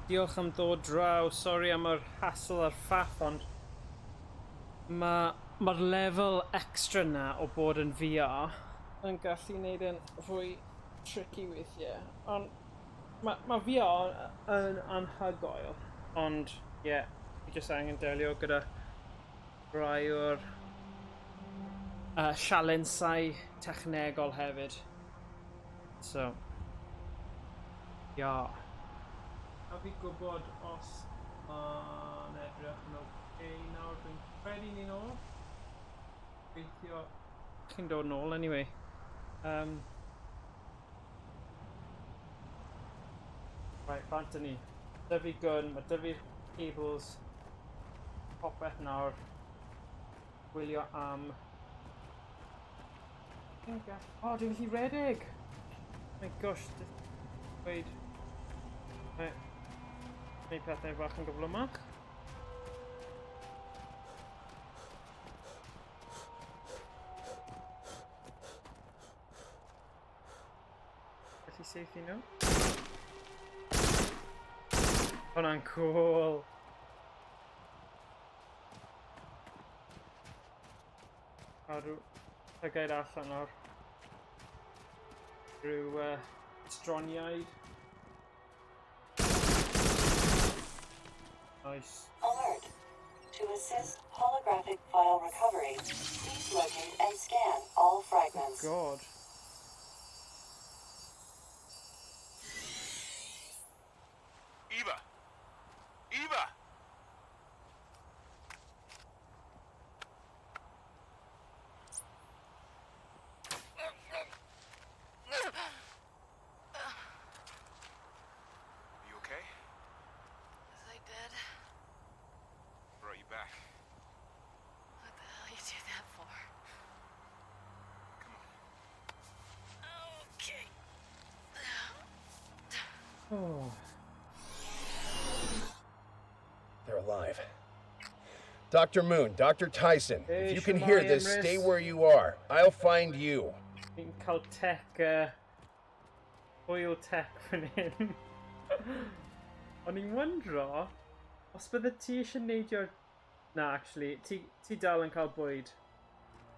Diolch am ddod draw. Sorry am yr hassle a'r faff, ond mae'r ma lefel extra na o bod yn VR yn gallu neud e'n fwy tricky weithiau. Ond mae ma VR yn anhygoel. Ond, ie, yeah, fi jyst angen delio gyda rai o'r sialensau technegol hefyd. So, yeah. A fi gwybod os mae'n edrych yn okay nawr, dwi'n credu ni'n ôl. Gobeithio chi'n dod nôl anyway. Right, bant â ni. 'Da fi gwn, mae 'da fi'r cables, popeth nawr. Gwylio am. O, dwi'n gallu redeg! My gosh, dweud. Right. Gwneud pethau bach yn gyflymach. Gallu saethu nhw. Hwnna'n cool. Cadw llygaid allan nawr. Rhyw estroniaid. Nice. Alert. To assist holographic file recovery, please locate and scan all fragments. God. Eva! Eva! You okay? Was I dead? Brought you back. What the hell you do that for? Come on. Okay. Oh. They're alive. Dr. Moon, Dr. Tyson, Hey, if you can hear Shemai this, Emrys. stay where you are. I'll find you. Fi'n cael tech, hwyl tech fan hyn. O'n i'n wyndro, os bydde ti eisiau neidio'r. Na, actually, ti dal yn cael bwyd.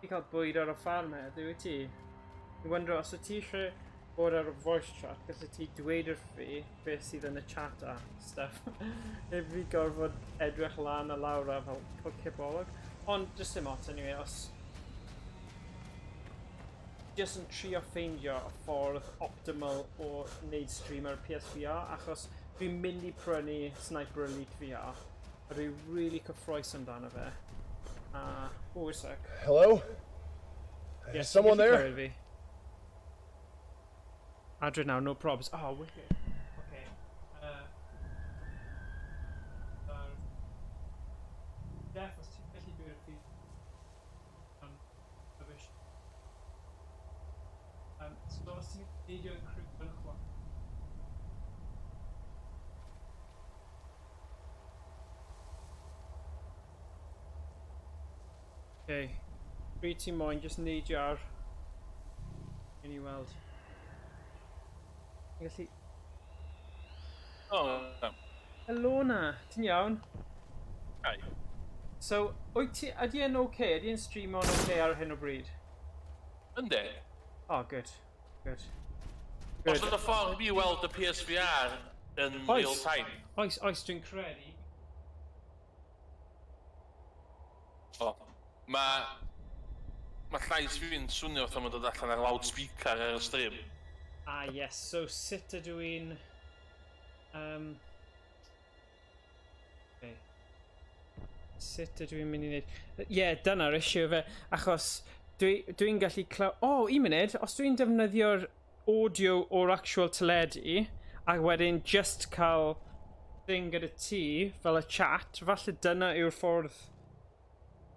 Ti'n cael bwyd ar y ffarm heddiw, wyt ti? Fi'n wyndro, os wyt ti eisiau bod ar y voice chat, gallu ti dweud wrth fi beth sydd yn y chat a stuff. Heb fi gorfod edrych lan a lawr a fel cael cipolwg. Ond, just dim ots, anyway, os just yn trio ffeindio y ffordd optimal o wneud stream ar PSVR, achos dwi'n mynd i prynu Sniper Elite VR, a dwi'n really cyffroes amdano fe. A, oh, a sec. Hello? Yes, Is someone ti'n gallu there? clywed fi? Adre now, no probs. Oh, wicked. Okay. Jeff, os ti'n gallu dweud wrth fi. Rubbish. So os ti'n neidio yn crew yn chwa. Okay. Pryd ti'n moyn, just neidio ar. Gen i weld. Ti'n gallu. O, no. Helo na, ti'n iawn? Hi. So, wyt ti, ydy e'n okay? Ydy e'n streamo'n okay ar hyn o bryd? Yndi. Oh, good. Good. Os Good. yna ffordd i fi weld y PSVR yn Oes. real time. Oes, oes, dwi'n credu. O. Mae llais fi'n swnio fatha mae'n dod allan ar loudspeaker ar y stream. Ah, yes. So, sut ydw i'n. Okay. Sut ydw i'n mynd i wneud? Ie, yeah, dyna'r issue fe. Achos dwi'n dwi gallu clyw. O, oh, un munud. Os dwi'n defnyddio'r audio o'r actual teledu, a wedyn just cael thing gyda ti, fel y chat, falle dyna yw'r ffordd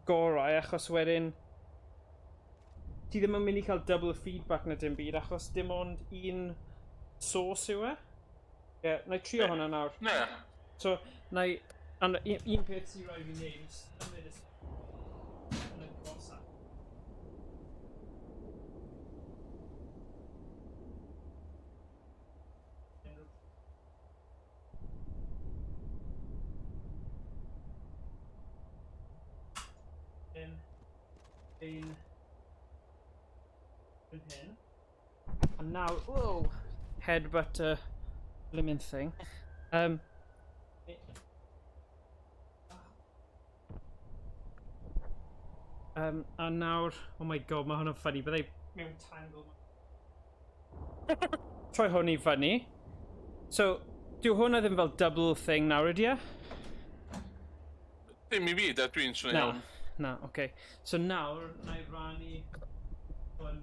gorau, achos wedyn ti ddim yn mynd i cael double feedback na dim byd, achos dim ond un source yw e. Ie, yeah, na i trio hwnna nawr. Ne. So, na i. And un peth sy'n rhaid fi wneud yw symud y yn y agosach. Ein fan hyn. A nawr, whoa, headbutt y blimmin thing. A nawr, oh my God, mae hwn yn funny. Byddai mewn tangle. Troi hwn i fyny. So, dyw hwnna ddim fel double thing nawr, ydy e? Dim i fi, da, dwi'n swnio Na, iawn. na, oce. Okay. So nawr, na i rannu hwn.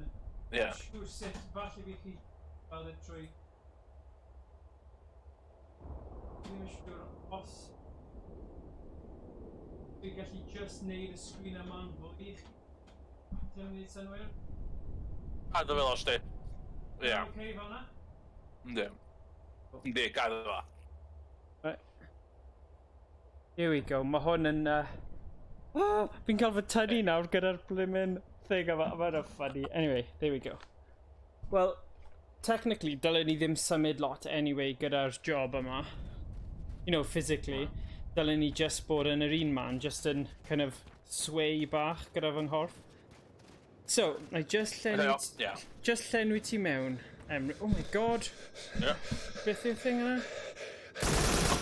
Ie. Siŵr sut, falle fi chi weld e trwy. Dwi'n yn siŵr os dwi'n gallu just neud y sgrin yma'n fwy i chi. Ti'n gwneud synwyr? A dy fel os di. Ie. Okay, fel 'na? Yndi. Yndi, gad o. Right. Here we go. Mae hwn yn... Oh, fi'n cael fy tynnu nawr gyda'r blimmin thing yma. Mae'n funny. Anyway, there we go. Well, technically, dylen ni ddim symud lot anyway gyda'r job yma. Physically. Dylen ni just bod yn yr un man, just yn kind of sway bach gyda fy nghorff. So, I just llenwi just llenwi ti mewn. Oh my God. Beth yw'r thing yna?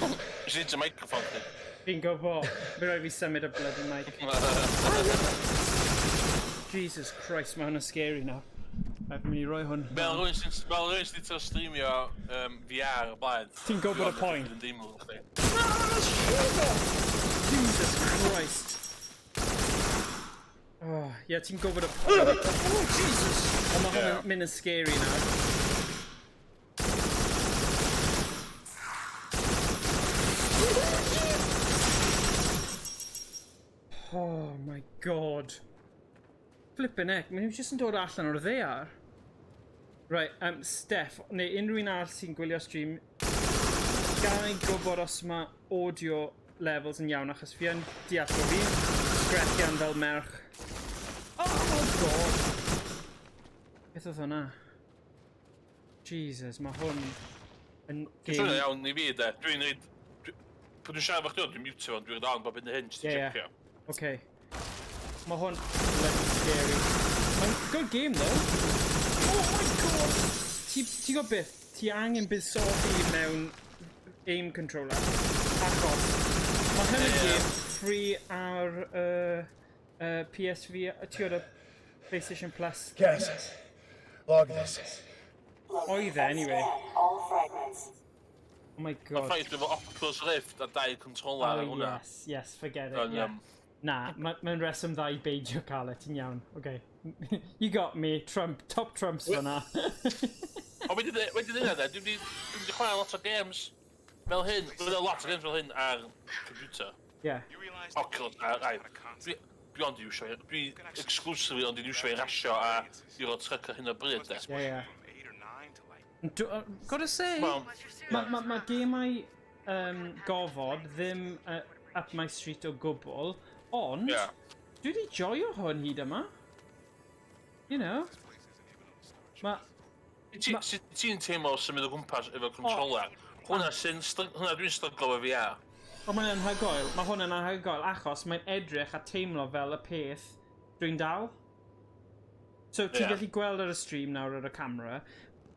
Nes i y microphone chdi. Fi'n gwybod. Fe rhaid fi symud y bloody mic. Jesus Christ, mae hwnna'n scary nawr. Right, fi'n mynd i roi hwn. Fel rhywun sy'n trio streamio VR o blaen. Ti'n gwybod y poen? Dwi'n deimlo chdi. Jesus Christ. Oh, yeah, ti'n gwybod y poen. Oh, Jesus! Ond mae hwn yn mynd yn scary nawr. Oh my God. Flippin' heck, maen nhw jyst yn dod allan o'r ddaear. Right, Steph, neu unrhyw un arall sy'n gwylio stream, gan i gwybod os mae audio levels yn iawn, achos fi yn deall bod fi'n sgrechian fel merch. Oh my God! Beth oedd hwnna? Jesus, mae hwn yn Dwi'n swnio iawn i fi, de. Dwi'n reid... Pan dwi'n siarad efo chdi, dwi'n mute fo, dwi'n on bob hyn a hyn, jyst i Ie. checio. Okay. Mae hwn bloody scary. Mae'n good game though. Oh my God! Ti gwybod beth? Ti angen buddsoddi mewn aim controller. Achos mae hyn yn game free ar PSV, ti o'r PlayStation Plus. Cass, log this. Locate Oedd e, and anyway. scan all fragments. Oh my Mae'r God. ffaith efo Oculus Rift a dau controller Oh ar hwnna. yes, forget it. Yn, Yeah. Na, mae'n ma reswm dda i beidio cael e, ti'n iawn. Okay. You got me, Trump, top trumps fyna. O, wedi dweud de, dwi wedi chwarae lot o games fel hyn. Dwi'n lot o games fel hyn ar computer. You realize Oculus a ai. Dwi ond i iwsio, dwi exclusively ond i iwsio i rasio a Euro Truck ar hyn o bryd, de. Ie. From 8 or 9 to like Gotta say, Wel, mae ma gemau gofod ddim up my street o gwbl, ond dwi wedi joio hwn hyd yma. Ma, Sut ti'n teimlo symud o gwmpas efo controller? Hwnna dwi'n stryglo efo VR. O, mae'n anhygoel. Mae hwn yn anhygoel achos mae'n edrych a teimlo fel y peth dwi'n dal. So ti'n gallu gweld ar y stream nawr ar y camera,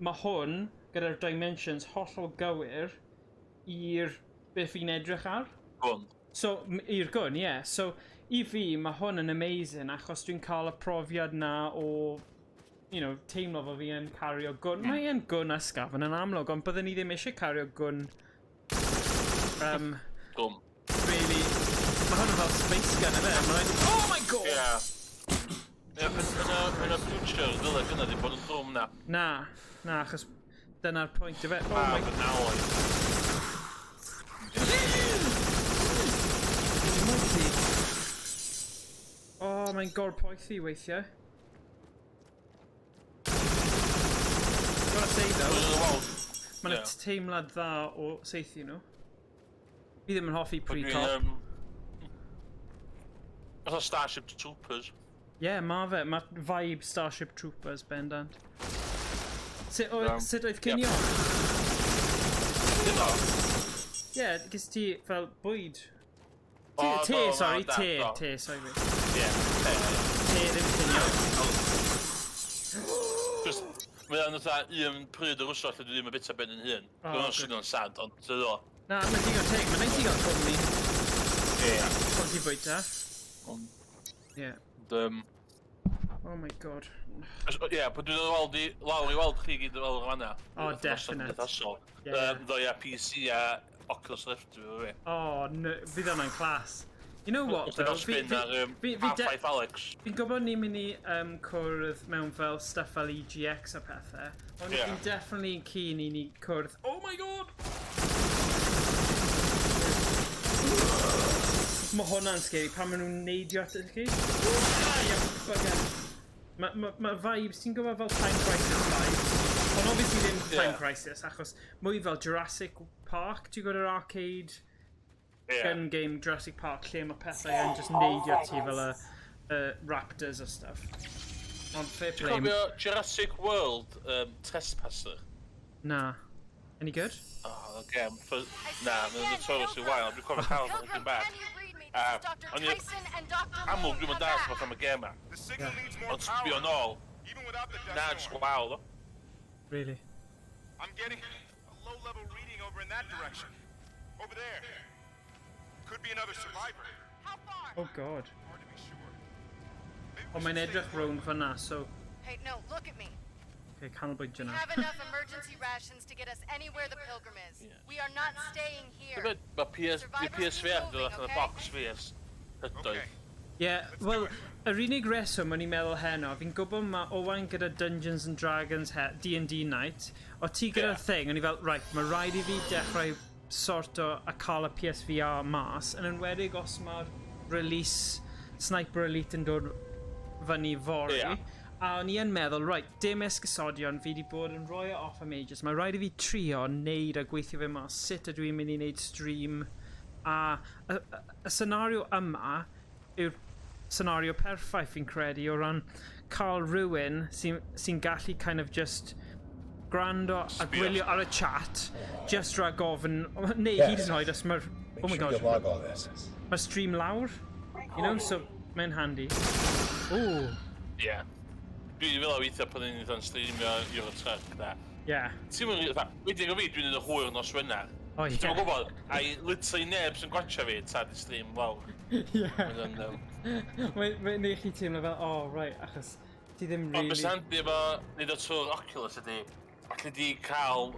mae hwn gyda'r dimensions hollol gywir i'r beth fi'n edrych ar. Hwn. So, i'r gwn, ie. Yeah. So, i fi, mae hwn yn amazing achos dwi'n cael y profiad na o teimlo fel fi yn cario gwn. Mae e'n gwn ysgafn yn amlwg, ond byddwn ni ddim eisiau cario gwn Gwn. Really, mae hwn yn fel space gun, efe? Mae'n Oh my God! Ie, yn y future, ddyle gynna ddim bod yn drwm na. Na, na, achos dyna'r pwynt, efe? Oh Ah, my but now oed. Mighty. Oh, mae'n gorpoethi weithiau. Gotta say though, mae'n teimlad dda o saethu nhw. Fi ddim yn hoffi pre-cop. Fatha Starship Troopers. Ie, yeah, ma fe. Mae vibe Starship Troopers bendant. Sut oedd cinio? Did o? Ie, yeah, gys ti fel bwyd? O, Te, do, sorry, na, te, do. te, sorry. Ie. Te ddim cinio. Just, mae o'n fatha un pryd yr wsos lle dwi ddim yn bita ben yn hun. Oh, Dwi'n good. swnio'n sad, ond ti'n dod. Na, mae'n digon teg. Mae'n neis i gael cwmni. Ie. Pan ti'n bwyta. Ond, Ie. Um, Oh my God. Ie, pan dwi'n dod weld i, lawr i weld chi gyd fel fan'na. Oh, definite. Ie. Yeah. Ddo ia PC a Oculus Rift fi fi. Oh, no, fydd hwnna'n class. You know what, Os ti'n though? cael spin ar Half-Life Alyx. Fi'n gwybod ni'n mynd i cwrdd mewn fel stuff fel EGX a pethau, ond Ie. fi'n definitely yn keen i ni cwrdd. Oh my God! Mae hwnna'n scary pan maen nhw'n neidio at chi. Ah, you bugger. Mae ma vibes, ti'n gwybod fel Time Crisis vibes? Ond obviously ddim Time Crisis, achos mwy fel Jurassic Park, ti'n gwybod yr arcade gun game Jurassic Park lle mae pethau yn just Scan all neidio ti fel y fragments. raptors a stuff. Ond fair Ti'n play. cofio Jurassic World Trespasser? Na. Any good? Oh, the game. For, I na, say mae'n again, notoriously Pilgrim. wild. Dwi'n cofio cael o'n Pilgrim, bach. can you read me? Ah, This is Dr. o'n i- Tyson and Dr. Amlwg, Moon. dwi'n Come mynd dall back. beth am y gêm ma. The signal needs more Ond sbio power. nôl, Even without the na, dust just storm. waw, ddo. Really? I'm getting a low-level reading over in that direction. Over there. Could be another survivor. How far? Oh God. Hard to be sure. Maybe we Ond should mae'n stay edrych put. rownd fyna, so Hey, no, look at me. Okay, canolbwyntio We na. have enough emergency rations to get us anywhere the Pilgrim is. Yeah. We are not staying here. Mae PS, di Survivors keep PSVR dod moving, allan y okay? box fi ers hydoedd. Okay. Ie, yeah, wel, yr unig reswm o'n i'n meddwl heno, fi'n gwybod mae Owain gyda Dungeons and Dragons D&D night, o ti gyda'r thing, o'n i fel, right, mae rhaid i fi dechrau sorto a cael y PSVR mas, yn enwedig os mae'r release Sniper Elite yn dod fyny fory. A o'n i yn meddwl, right, dim esgusodion, fi wedi bod yn rhoi o off am ages. Mae rhaid i fi trio neud a gweithio fe mas sut ydw i'n mynd i wneud stream. A y scenario yma yw'r scenario perffaith fi'n credu o ran cael rhywun sy'n sy gallu kind of just gwrando a Sbio. gwylio ar y chat just rhag ofyn, neu hyd yn oed os mae'r Make oh my sure God, you log all this. Mae'r stream lawr, so mae'n handy. Ooh, Ie. Dwi fel o weithio pan ni'n eitha'n streamio Euro Truck, da. Ti'n mynd, fatha, wedyn o fi, dwi'n mynd y hwyr nos Wener. Oh, Ti'n yeah. gwybod, a i literally neb sy'n gwatcha fi, ta di stream lawr. Mae'n yn, Mae'n neud chi teimlo fel, oh, right, achos ti ddim Ond really beth handi efo neud o trwy'r Oculus ydy, allu di cael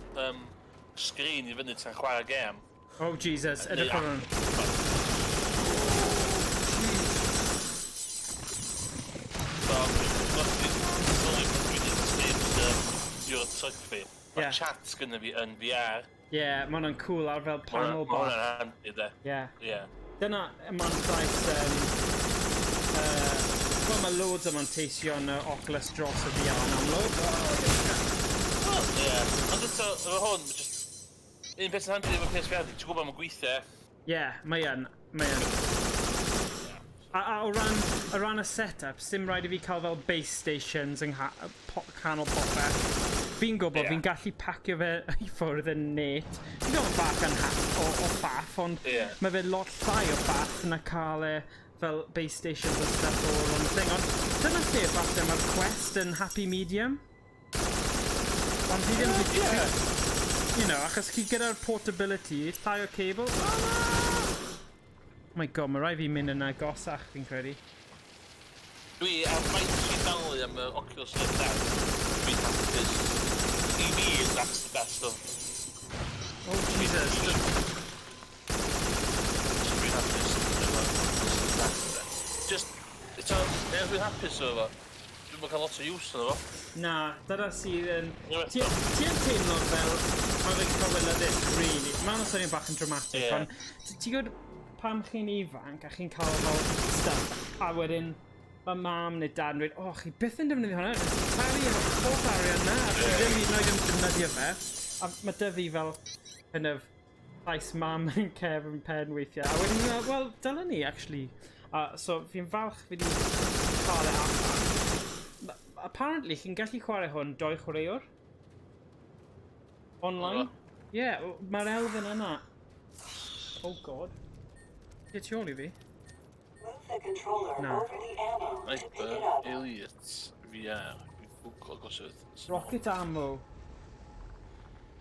screen i fyny tra'n chwarae gêm. Oh, Jesus, edrych ar hwn. So, os ti sylwi pan dwi'n neud streams Euro Truck fi, mae chat gynna fi yn VR. Yeah, mae hwnna'n cool ar fel panel Ma' bach. hwnna'n handi, de. Yeah. Dyna mantais. Wel, mae loads o manteision Oculus dros y VR yn amlwg. Ie. Ond eto, efo hwn, ma' just un peth sy'n handi efo PSVR, ti'n gwybod mae'n gweithio. Yeah, mae yn. Mae yn. A o ran y setup, sim rhaid i fi cael fel base stations yng canol popeth. Fi'n gwybod fi'n gallu pacio fe i ffwrdd yn neat. Fi'n gwybod bach yn o faff, ond mae fe lot llai o faff na cael e fel base stations a stuff all on the thing. Ond dyna lle falle mae'r Quest yn happy medium. Ond fi ddim achos chi gyda'r portability, llai o cable. Oh, no! Oh my God, mae rhaid fi mynd yn agosach, fi'n credu. Dwi, ar faint sy'n dalu am y Oculus Rift S, dwi'n hapus. I fi, that's the best of Oh, Jesus. Dwi'n hapus efo Oculus Rift S. Just, eto, ie, dwi'n hapus efo fo. Dwi'n cael lot o use yno fo. Na, dyna sydd yn Ie. Ti yn teimlo fel mae fe'n cywilyddus, really. Mae'n swnio bach yn dramatic, ond ti'n gwybod pam chi'n ifanc a chi'n cael fel stuff, a wedyn mae mam neu dad yn dweud, "Oh, chi byth yn defnyddio hwnna, ti'n talu yr holl arian na, a chi ddim hyd yn oed yn defnyddio fe." A mae dy fi fel, kind of, llais mam yn cefn pen weithiau. A wedyn ni'n meddwl, wel, dylen ni, actually. A so fi'n falch fi wedi cael e allan. Apparently, chi'n gallu chwarae hwn doi chwaraewr. Online. Ie, yeah, mae'r elfen yna. Oh God. Ie, tu ôl i fi. Move the controller No. over the ammo to pick Sniper it up. Elite VR. Dwi'n Google gosod. Rocket ammo.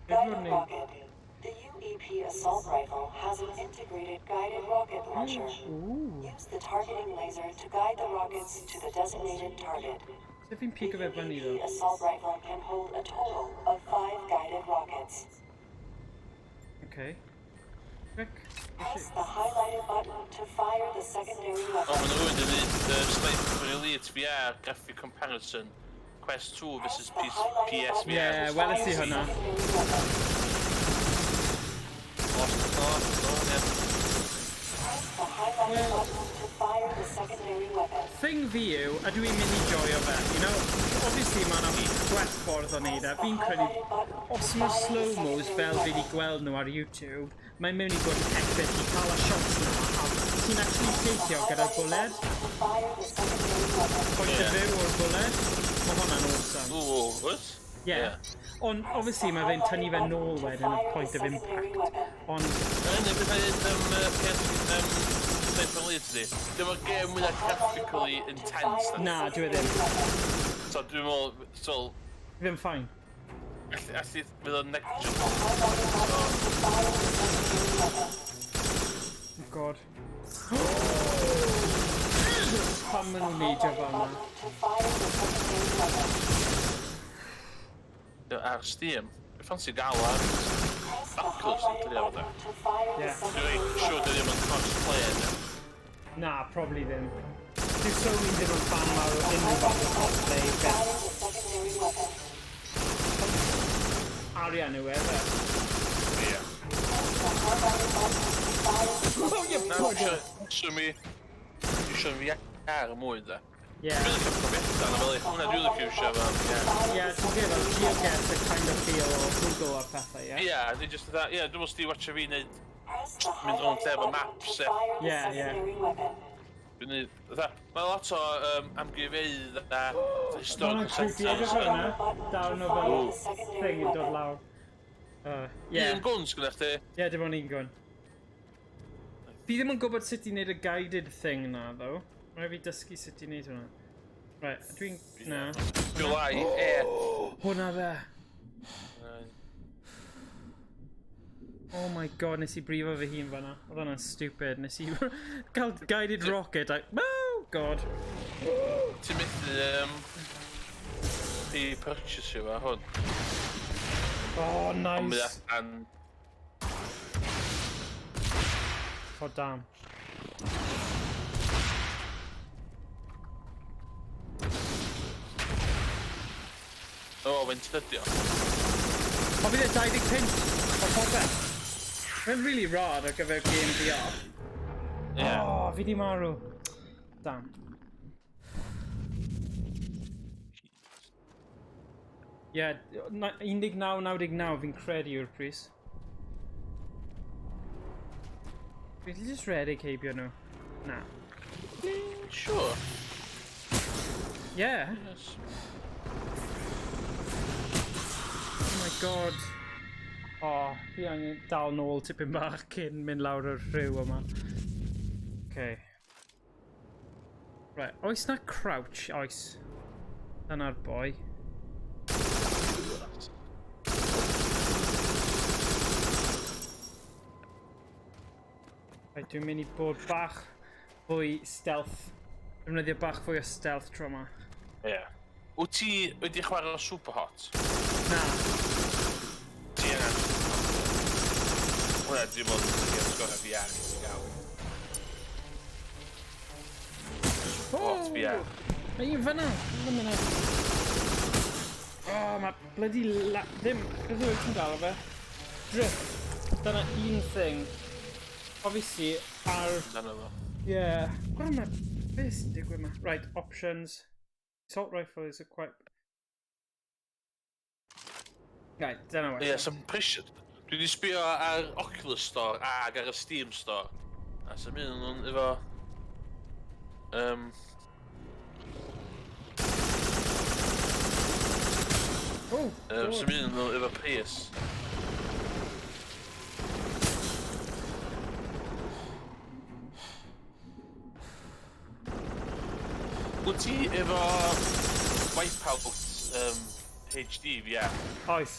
Guided Everyone rocket. The UEP assault rifle has an integrated guided rocket launcher. Ooh. Use the targeting laser to guide the rockets to the designated target. Sut fi'n The pigo fe fyny UEP ddo? assault rifle can hold a total of 5 guided rockets. Okay. Quick. Press the highlighted button to fire the secondary O, weapon. maen rhywun yn dweud Sniper Elite VR graphic comparison. Quest 2 versus Press the highlighted PSVR. button Yeah, to weles i fire the hwnna. secondary weapon. Lost, no, yeah. Press the highlighted button to fire the secondary weapon. Thing fi yw, a dwi'n mynd i joio fe, you know? Obviously mae yna gwell ffordd o wneud e. Fi'n credu, os mae slow-mos fel fi wedi gweld nhw ar YouTube, mae'n mewn i bod yn epic i cael y shots na, a ti'n actually teithio gyda'r bwled, To fire the secondary weapon. point Yeah. of view o'r bwled, mae hwnna'n awesome. Ooh, what? Yeah. Ond obviously mae fe'n tynnu fe nôl wedyn y point of impact. Ond, Yr unig beth i dweud am PS, Sniper Elite ydi, dim o'r gêm mwyaf graphically intense. Na, dwi e ddim. So dwi'n meddwl, so, Ddim fine. allu, fydd o'n negligible. Oh god. Pam maen nhw'n neidio fel yna? To fire the secondary weapon. Ar Steam. Dwi'n ffansi gael ar Press the Oculus yn highlighted drio fo. button to fire the Yeah. Dwi'n secondary siŵr weapon. dwi ddim yn cross-play. Na, probably ddim. Dyw Sony ddim yn fan mawr o unrhyw fath o cosplay beth Fire the secondary weapon. arian yw e, fe. Ie. Press the highlighted button to fire the Oh, you Na, bugger! isio mi... Isio VR mwy, da. Yeah. Dwi'n licio profiadau, na fel hwnna dwi'n licio isio fel VR. Yeah, ti'n gwybod fel GeoGuessr kind of feel o Google a pethau, yeah? Ie, dwi'n just dda, ie, dwi'n meddwl sti watcha fi neud, Press the mynd rownd lle highlighted efo button maps, to e. fire the Yeah, yeah. secondary weapon. Dwi'n neud, dda, mae lot o amgueddfeydd a historical Mae'n creepy centres. edrych ar hwnna. Darn o fel thing yn dod lawr. Yeah. Un gwn sgynna chdi? Yeah, dim ond un gwn. Fi ddim yn gwybod sut i wneud y guided thing na, though. Mae rhaid fi dysgu sut i wneud hwnna. Right, dwi'n... Na. July 8. Hwnna fe. Oh my god, nes i brifo fy hun fan'na. Oedd hwnna'n stupid. Nes i gael guided rocket, like, oh god. Ti'n methu pre-purchase fo hwn. Oh, Ond mae nice. allan Oh, damn. O, fe'n tydio. O, fydd e 25 o popeth. Mae'n really rad ar gyfer game VR. Ie. Oh, fi di marw. Damn. Ie, yeah, 19.99 fi'n credu yw'r pris. Fi'n gallu just redeg heibio nhw. Na. Sure. Yeah. Yes. Oh my god. Oh, fi angen dal nôl tipyn bach cyn mynd lawr y rhyw yma. Okay. Right, oes na crouch? Oes. Dyna'r boi. Right, dwi'n mynd i bod bach fwy stealth. Defnyddio bach fwy o stealth tro yma. Ie. Wyt ti wedi chwarae Superhot? Na. Ti angen. Hwna dwi'n meddwl yn games gorau VR i gael. Superhot VR. Mae un fyna! Un fyna. Oh, mae bloody la... Ddim, beth yw ti'n gael o fe? Drift. Dyna un thing. Obviously, ar... Dyna fo. Yeah. Gwrdd ma... Beth sy'n digwydd ma? Right, options. Assault rifle is a quite... Right, dyna Ie, some pressure. Dwi wedi sbio ar Oculus Store ag ar y Steam Store. A sy'n mynd nhw'n efo... Oh, Sy'n mynd nhw efo pris. Wyt ti efo Wipeout HD VR? Oes.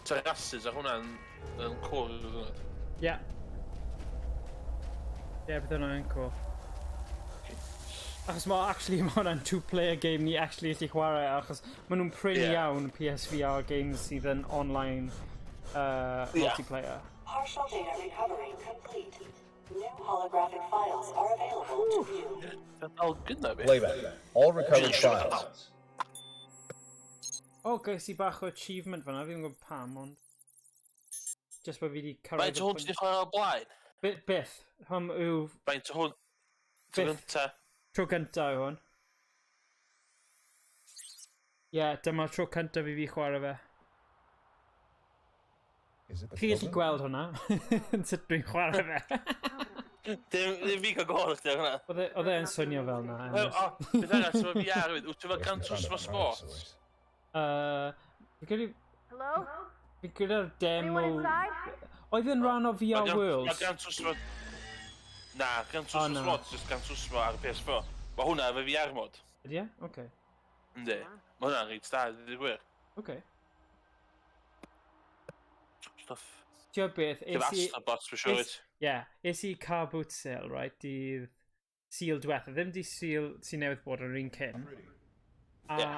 Terraces a hwnna'n yn cool. Ie. Yeah. Ie, yeah, bydd hwnna'n cool. Achos ma, actually, ma hwnna'n two-player game ni actually allu chwarae, achos ma nhw'n prin iawn PSVR games sydd yn online multiplayer. Partial data recovery complete. New holographic files are available to view. Dal gynna fi. Playback. All recovered files. O, oh, ges i bach o achievement fan'na, fi ddim yn gwybod pam, ond... Just bod fi wedi cyrraedd... Faint o hwn ti wedi chwarae o'r blaen? Beth? Hwn yw... Faint o hwn? Tro gynta? Tro gynta yw hwn. Ie, yeah, dyma'r tro cyntaf i fi chwarae fe. Chi gallu gweld hwnna, yn sut dwi'n chwarae fe. Dim fi cael gweld chdi ar hwnna. Oedd e'n swnio fel na. O, beth arall, ti'n VR hefyd, wyt ti'n fel Gran Turismo Sport? Fi'n credu... Hello? Fi'n credu'r demo... Oedd yn rhan o VR Worlds? Mae Gran Turismo... Na, Gran Turismo Sport, just Gran Turismo ar PS4. Mae hwnna efo VR mod. Ydy e? Oce. Yndi. Mae hwnna'n reit da, dweud gwir. Oce. Stuff. Ti'n beth, es i... Astrobots, for sure. Ie, es i car boot sale, right, dydd Sul diwetha. Ddim dydd Sul sy'n newydd bod yr un cyn. A... Yeah.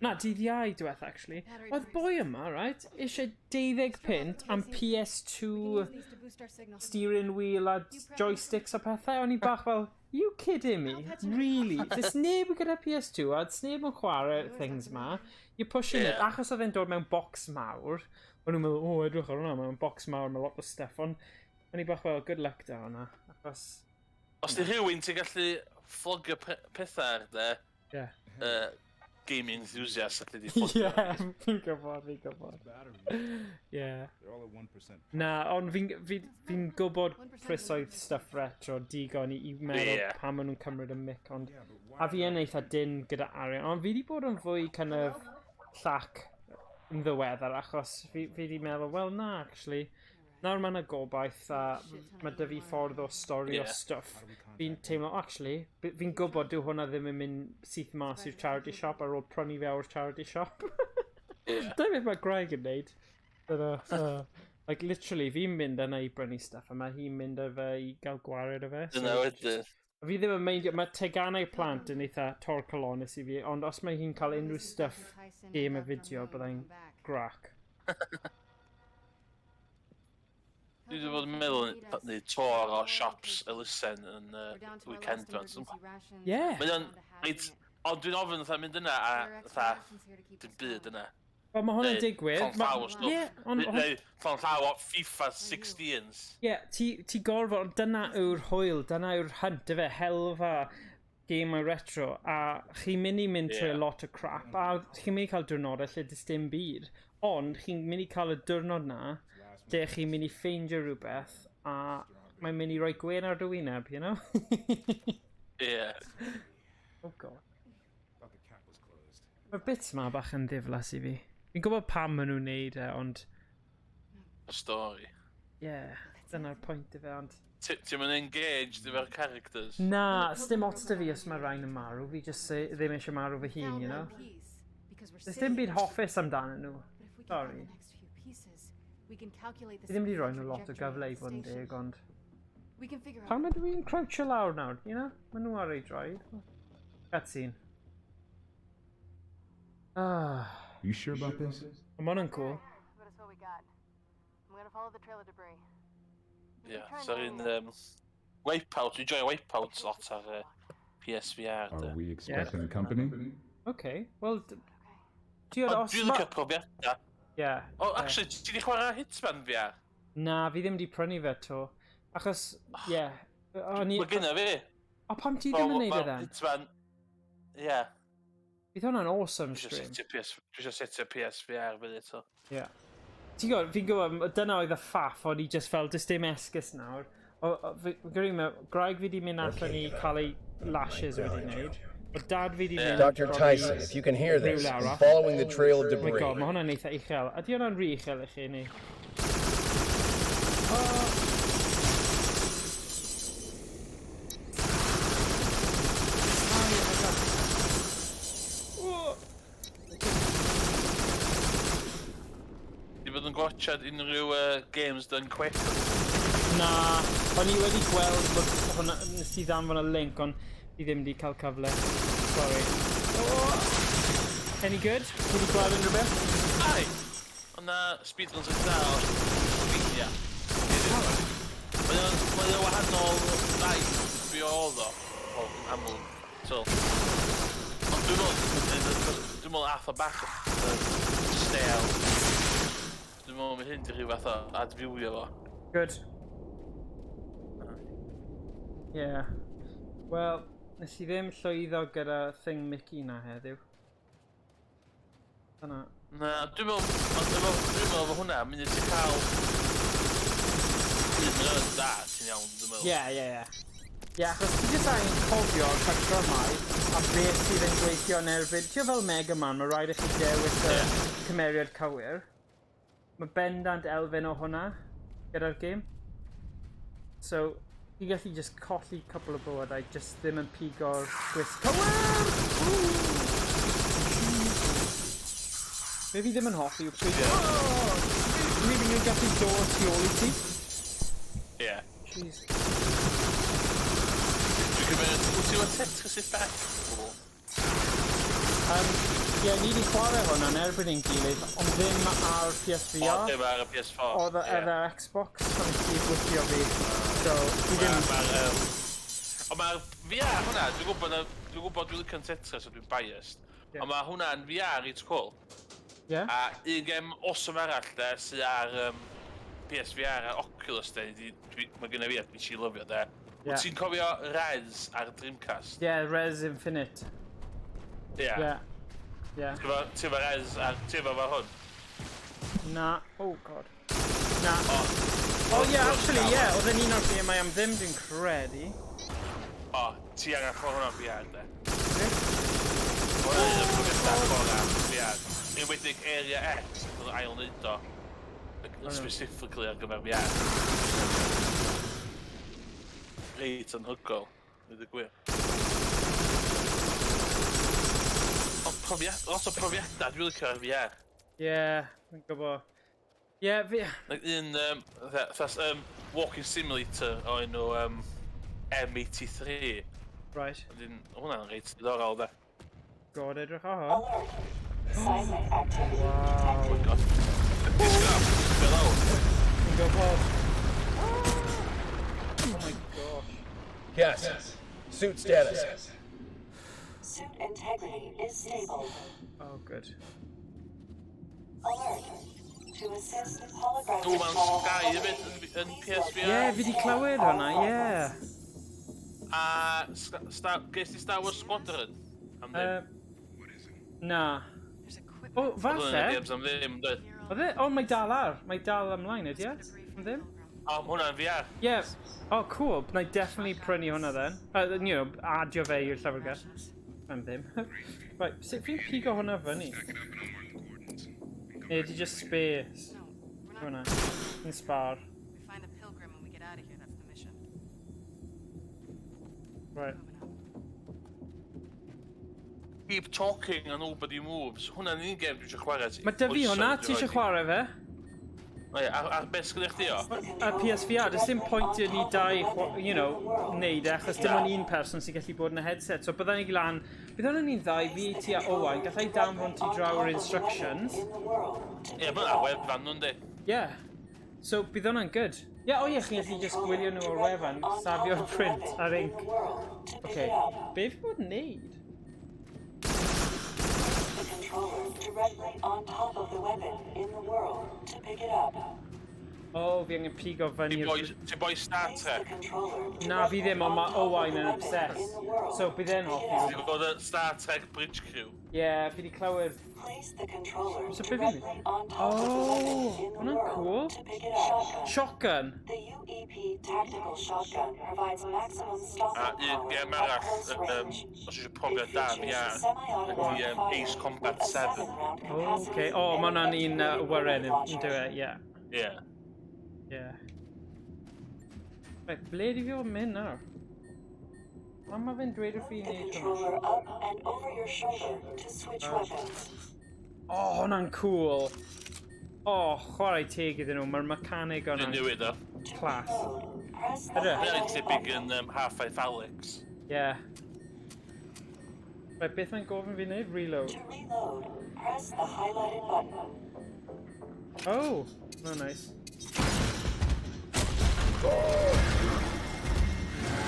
Na, dydd Iau diwetha, actually. Oedd boi yma, right, eisiau 12 punt am PS2 steering wheel a joysticks a pethau. O'n i bach fel, you kidding me? Really? Does neb yn gyda PS2 a does neb yn chwarae things ma. You're pushing it. Achos oedd e'n dod mewn box mawr. O'n nhw'n meddwl, o, edrych ar hwnna, mae'n box mawr, mae lot o stuff. Ond o'n i bach fel, good luck da hwnna. Achos... Os di rhywun ti'n gallu flogio pethau ar de, gaming enthusiast allu di flogio. Ie, fi'n gwybod, fi'n gwybod. Ie. Na, ond fi'n fi, fi gwybod prisoedd stuff retro digon i meddwl pam maen nhw'n cymryd y mic, ond... A fi yn eitha dyn gyda arian, ond fi di bod yn fwy kind of llac yn ddiweddar, achos fi di meddwl, well na, actually, nawr mae yna gobaith a mae dy fi ffordd o storio stuff. Fi'n teimlo, actually, fi'n gwybod dyw hwnna ddim yn mynd syth mas i'r charity shop ar ôl prynu fe o'r charity shop. Dyna beth mae Greg yn neud. Like, literally, fi'n mynd yna i brynu stuff a mae hi'n mynd â fe i gael gwared o fe. Dyna wedyn. Fi ddim yn meindio, mae teganau plant yn eitha torcalonnus i fi, ond os mae hi'n cael unrhyw stuff game a fideo, byddai'n grac. Dwi wedi bod yn meddwl neud tour o shops elusen yn weekend fan. Ie. Mae o'n reit, ond dwi'n ofyn fatha mynd yna a fatha dim byd yna. Wel, mae hwnna'n digwydd. Llond llaw o stwff. Ie, ond... Neu llond llaw o FIFA 16s. Ie, ti gorfod, dyna yw'r hwyl, dyna yw'r hunt, efe, helfa gemau retro, a chi'n mynd i mynd trwy lot o crap, a chi'n mynd i cael diwrnodau lle does dim byd, ond chi'n mynd i cael y diwrnod na, lle chi'n mynd i ffeindio rhywbeth, a mae'n mynd i roi gwên ar dy wyneb, you know? Ie. Oh god. Mae'r bits ma bach yn ddiflas i fi. Fi'n gwybod pam maen nhw'n neud e, ond... Y stori. Ie, yeah, dyna'r pwynt i fe, ond... Ti'n mynd engaged efo'r characters? Na, sdim ots da fi os mae rhain yn marw, fi just ddim eisiau marw fy hun, you know? Does dim byd hoffus amdano nhw. Sorry. Fi ddim wedi rhoi nhw lot o gyfle i fod yn deg, ond... Pam ydw i'n crouchio lawr nawr, you know? Maen nhw ar ei droed. Cutscene. Ah. You sure about this? Mae hwnna'n cool. But it's what we got. I'm gonna follow the trail of debris. Ie, so un Wipeout, dwi'n joio Wipeout lot ar PSVR. Are we expecting company? Okay, well... Ti'n Ond dwi'n licio profiadau. Ie. O, actually, ti wedi chwarae Hitman VR? Na, fi ddim wedi prynu fe to. Achos, ie. Mae gynna fi. O, pam ti ddim yn neud e then? Hitman, ie. Bydd hwnna'n awesome stream. Dwi eisiau setio PSVR fyny eto. Ie. Ti'n gwybod, fi'n gwybod, dyna oedd y faff, o'n i just fel, does dim esgus nawr. Fi'n gwybod, Graig fi di mynd allan i cael ei lashes wedi wneud. O dad fi di mynd... Dr. Tyson, if you can hear this, I'm following the trail of Oh my debris. god, mae hwnna'n eitha uchel. Ydy hwnna'n rhy uchel i chi, neu? watchad unrhyw Games Done Quick? Na, o'n i wedi gweld bod hwnna, nes i ddanfon y link, ond fi ddim wedi cael cyfle. Sorry. Oh. Any good? Ti wedi gweld unrhyw beth? Ai! Ond na speedruns yn dda o Mania. Mae o'n wahanol daith fi oedd o, o amlwg. So, ond dwi'n meddwl ath o bach yn stale. Dwi'n meddwl mae hyn di rhyw fath o adfywio fo. Good. Yeah. Wel, nes i ddim llwyddo gyda thing Mickey na heddiw. Dyna. Na, dwi'n meddwl fo hwnna, mynd i ti cael un yn da, ti'n iawn, dwi'n meddwl. Ie. Ie, achos ti jyst angen cofio'r patrymau a beth sydd yn gweithio yn erbyn. Ti'n fel Mega Man, mae rhaid i chi dewis y cymeriad cywir. Mae bendant elfen o hwnna gyda'r gêm. So, ti'n gallu just colli couple o bywydau, just ddim yn pigo'r gwisg cywir! Woo! Be fi ddim yn hoffi yw pryd... Oh! Pryd nhw'n gallu dod tu ôl i ti. Ie. Jeez. Dwi'n cymryd, wyt ti efo Tetris Effect? O. Ie, ni wedi chwarae hwnna'n erbyn ein gilydd, ond ddim ar O, PSVR. dim ar y PS4. Oedd ar yr Xbox, pan ti gweithio fi. So, fi ddim. Ond mae'r VR hwnna, dwi'n gwybod dwi'n licio'n Tetris, so dwi'n biased. Ie. Ond mae hwnna'n VR reit cool. Ie? A un gem awesome arall de, sydd ar PSVR a Oculus de, mae gynna fi a dwi'n si lyfio de. Ie. Wyt ti'n cofio Rez ar Dreamcast? Ie, Rez Infinite. Ie. Ie. Ie. Ti efo Rez ar, ti efo fo hwn? Na. Oh, God. Na. O. Oh, yeah, actually, yeah. Oedd yn un o'r gemau am ddim, dwi'n credu. O, ti angen chwarae hwnna'n VR de. Hwnna'n un o'r profiadau gorau VR. Enwedig Area X, oedd yn ail wneud o. Specifically ar gyfer VR. Reit anhygoel, dweud y gwir. Ond profiad, lot o profiadau dwi'n licio ar VR. Ie, fi'n gwybod. Ie, fi. Like un, fatha, walking simulator o enw M83. Wedyn, hwnna'n reit diddorol, de. God, edrych ar hwn. Alert. Seismic activity Wow. detected. God. Disgwyl, be lawr. Fi'n gwybod. Oh my gosh. Yes. Suit status. Suit integrity is stable. Oh, good. Alert. To assist holographic No Man's file Sky recovery, hefyd yn please PSVR. Ie, yeah, fi di clywed hwnna, ie. Yeah. A ges ti Star Wars Squadron? Am ddim. Na. There's equipment. O, Oedd hwnna'n falle. games am ddim, dweud. Oedd e? O, mae dal ar. Mae dal ymlaen, ydy e? Am ddim? O, ma' hwnna'n VR. Yeah. Oh, cool. Na i definitely prynu hwnna then. Adio fe i'r llyfrgell. Am ddim. Right, sut fi'n pigo hwnna fyny? Neu ydy just space? No, we're not. Hwnna. Yn spar. We find the Pilgrim when we get out of here. That's the mission. Right. Moving up. Keep Talking and Nobody Moves. Hwnna'n un game dwi eisiau chwarae ti. Mae dy fi hwnna, ti eisiau chwarae fe? O ie, ar beth sgynnych chdi o? A PSVR, does dim pwynt i ni dau, neud e, achos dim ond un person sy'n gallu bod yn y headset. So byddwn ni lan, byddwn ni'n ddau, fi, ti a Owain, gallai danfon ti draw yr instructions. Ie, mae hwnna wefan nhw'n di. Yeah. So bydd hwnna'n good. Ie, yeah, o ie, chi'n gallu just gwylio nhw o'r wefan, safio'r print a'r ink. Okay, be fi bod yn neud? The controller directly on top of the weapon in the world to pick it up. O, oh, fi angen pigo Ti fyny. boi, ti boi Star Place the Trek. controller Na, fi ddim, ond mae directly on top of Owain the yn weapon obsessed. in the world So bydd e'n to pick it hoffi. up. Ti'n gwybod y Star Trek Bridge Crew? Ie, yeah, fi di clywed. Place the controller So be fi'n directly on top of the Oh, weapon in the hwnna'n world cool. to pick it up. Shotgun. Shotgun. The UEP tactical shotgun provides maximum A stopping un power gem at arall, close range. os eisiau profiad It da features VR, semi-automatic ydy fire Ace Combat with a 7. 7-round Oh, capacity okay. Oh, mae hwnna'n and un integrated Waren grenade yn do launcher. e, ie. Ie. Ie. Right, ble di fi o mynd nawr? Pam mae fe'n dweud wrth fi Move the wneud hwnna? controller up and over your shoulder to switch weapons. Oh, hwnna'n cool. O, oh, chwarae teg iddyn nhw, mae'r mecanig o'na. Dwi'n newid o. Class. Ydw? Mae'n tebyg yn Half-Life Alyx. Ie. Yeah. Right, beth mae'n gofyn fi wneud? Reload. To reload, press the highlighted button. Oh, no nice.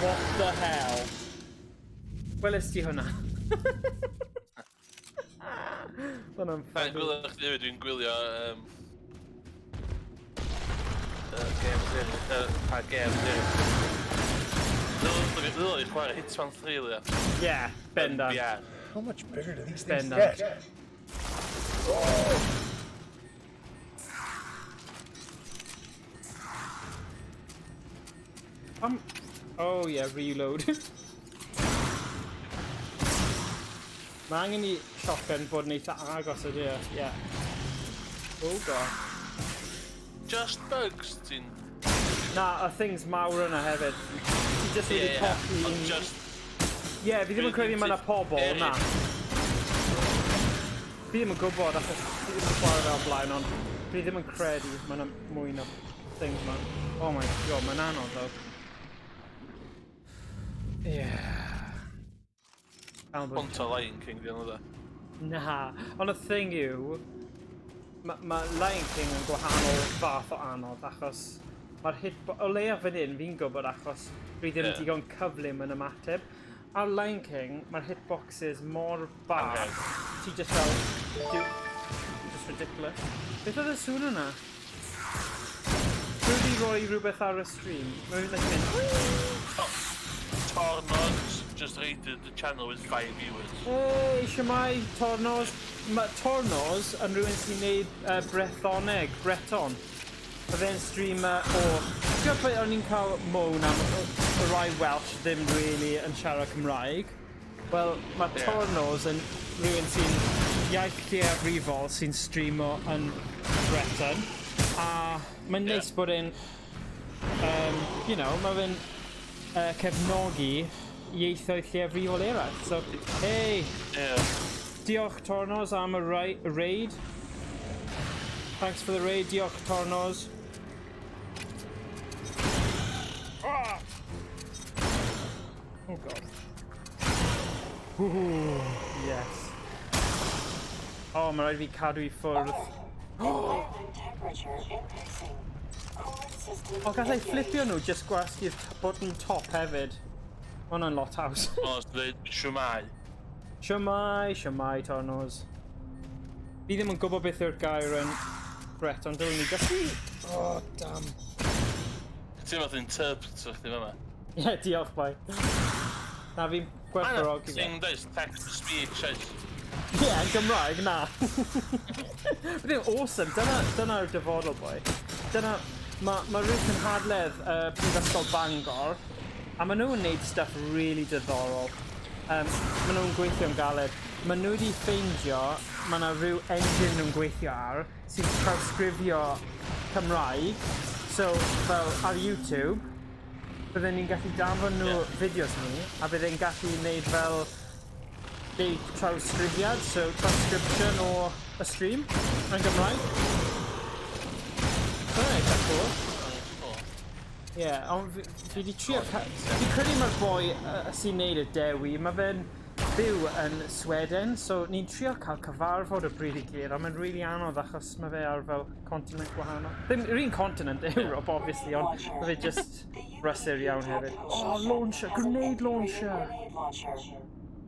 What the hell? Weles ti hwnna? Hwnna'n Dwi'n fabulous. gwylio chdi hefyd, dwi'n gwylio games eraill, pa games eraill. Ddylwn i chwarae Hitman 3, Leo. Yeah, bendant. Yeah. How much bigger do these things Bendant. get? Oh yeah, reload. Mae angen i shotgun bod yn eitha agos ydy e. Yeah. Oh god. Just bugs, ti'n... Na, y things mawr yna hefyd. Ti just wedi Ie, colli ond un... just... Ie, fi ddim yn credu mae yna pobl, Ie, na. Fi ddim yn gwybod achos fi ddim yn chwarae fel blaen, ond fi ddim yn credu mae yna mwy na things ma. Oh my god, mae'n anodd though. Yeah. Albert. Ponto Lion King, di enw dda. Na, ond y thing yw, mae ma Lion King yn gwahanol fath o anodd achos mae'r hit... O leia fan hyn, fi'n gwybod achos dwi ddim Ie. digon cyflym yn ymateb. Ar Lion King, mae'r hitboxes mor bach, ti just fel... Just ridiculous. Beth oedd y sŵn yna? Dwi wedi rhoi rhywbeth ar y stream. Mae'n mynd... Tornos just rated the channel with 5 viewers. Hey, shwmae, Tornos. Mae Tornos yn rhywun sy'n neud Brethoneg, Breton. Mae fe'n streamer o... Ti'n gwybod pryd o'n i'n cael moan am y rai Welsh ddim really yn siarad Cymraeg? Wel, mae Ie. Tornos yn rhywun sy'n iaith lleiafrifol sy'n streamo yn Breton. A mae'n neis Ie. bod e'n, you know, mae fe'n cefnogi ieithoedd lleiafrifol eraill. So, hey, Ie. diolch Tornos am y raid. Thanks for the raid, diolch Tornos. Ah! Oh god. Ooh, yes. Oh, mae rhaid fi cadw i ffwrdd. Environment temperature increasing. Cooling system O, gallai engaged. flipio nhw just gwasgu'r button top hefyd. Ma' hwnna'n lot haws. Os dweud shwmae. Shwmae, shwmae, Tornos. Fi ddim yn gwybod beth yw'r gair yn Breton, dylwn ni gallu... Oh, damn. Ti'n fath interpreter chdi fama. Ie, yeah, diolch, bai. Na, fi'n gwerthfawrogi fe. Thing does text to speech, oes. Ie, yeah, yn Gymraeg, na. Bydd e'n awesome. Dyna'r dyfodol, boi. Dyna... Mae ma rhyw cynhadledd Prifysgol Bangor, a maen nhw'n neud stuff really diddorol. Maen nhw'n gweithio'n galed. Maen nhw wedi ffeindio, mae yna rhyw engine nhw'n gweithio ar sy'n trawsgrifio Cymraeg. So, fel ar YouTube, bydden ni'n gallu danfon nhw fideos ni, a bydden ni'n gallu neud fel deud trawsgrifiad, so transcription o y stream yn Gymraeg. Hwnna'n eitha cool. Ie, yeah, ond fi di trio... Fi credu mae'r boi sy'n neud y Dewi, mae fe'n byw yn Sweden, so ni'n trio cael cyfarfod o bryd i gilydd, ond mae'n really anodd achos mae fe ar fel continent gwahanol. Ddim yr un continent, Europe, obviously, ond mae fe just brysur iawn hefyd. Oh, launcher, grenade launcher!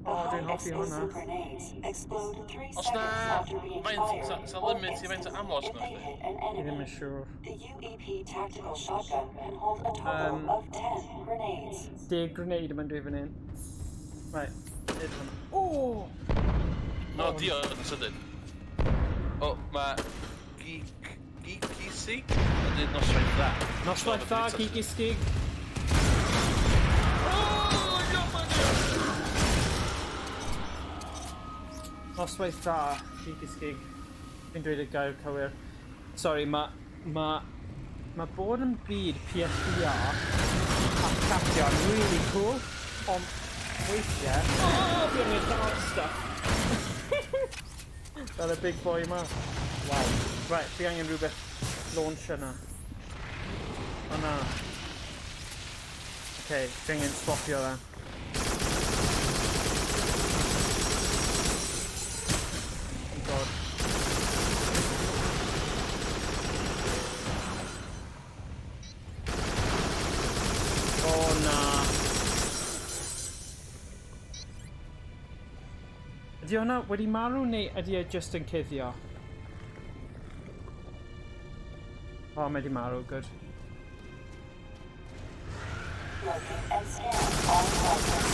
Oh, dwi'n hoffi hwnna. Os na faint, sa limit i faint o ammo os na chdi? Fi ddim yn siŵr. The UEP tactical shotgun can hold a total of 10 grenades. 10 grenade yma'n dweud fan hyn. Right, nid hwnna. Oh! No, diolch yn sydyn. O, mae Geeky Sig yn dweud noswaith dda. Noswaith dda, Geeky Stig. Oh, God, Noswaith dda, Geeky Stig. Fi'n dweud y gair cywir. Sorry, mae bod yn byd PSVR a chatio yn really cool, ond weithiau... Oh, fi angen dal stuff. Fel y big boy yma. Wow. Right, fi angen rhywbeth launch yna. O na. Okay, fi angen swapio fe. Oh god. O na. Ydy hwnna wedi marw neu ydy e just yn cuddio? O, mae wedi marw, good. Locate and scan all fragments.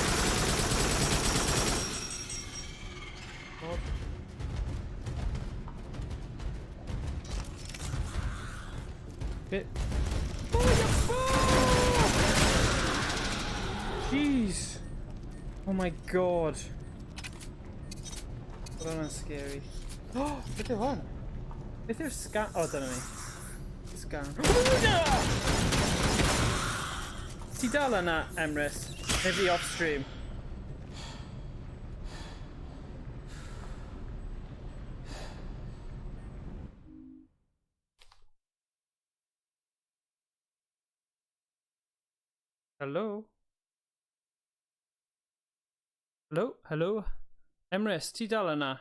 God. Bit. Oh, yeah. Jeez. Oh my god. Oedd hwnna'n scary. Oh, beth yw hwn? Beth yw'r scan? O, dyna ni. Scan. Ti dal yna, Emrys? Neu fi off stream? Hello? Hello? Hello? Emrys, ti dal yna?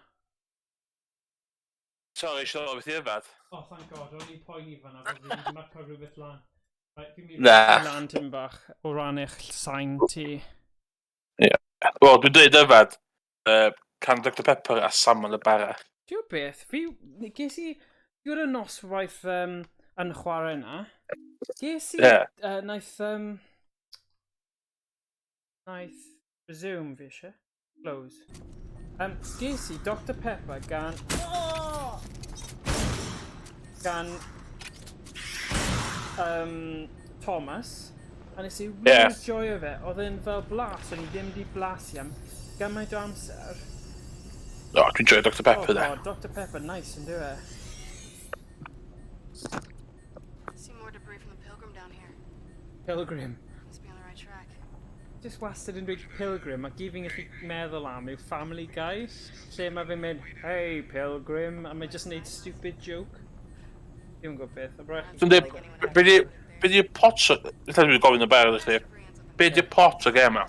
Sorry, eisiau dod beth i yfad. Oh, thank God, o'n i'n poeni fan'na bod fi wedi marco rhywbeth lan. Right, fi'n mynd i Na. lan tim bach o ran eich sain ti. Wel, dwi'n dweud yfad. Can Dr Pepper a salmon y bara. Ti'n gwybod beth? Fi, ges i, ti'n gwybod y noswaith yn chwarae yna? Ges i, Ie. Naeth resume fi eisiau. Close. Ges i Dr Pepper gan... Oh! Gan... Thomas. A nes i really joio fe. Oedd e'n fel blas, o'n i ddim wedi blasu am gymaint o amser. O, dwi'n joio Dr Pepper, oh, de. God, Dr Pepper, nice, yn dyw e? See more debris from the Pilgrim down here. Pilgrim. Must be on the right track. Just wastad yn dweud Pilgrim, a gyd fi'n gallu meddwl am yw Family Guy, lle mae fe'n mynd, "Hey Pilgrim," a mae just yn neud stupid joke. Ddim yn gwybod beth, a brech. Dwi'n dweud, be di plot o... Ella dwi'n gofyn y barod i chdi. Be di plot o gêm ma?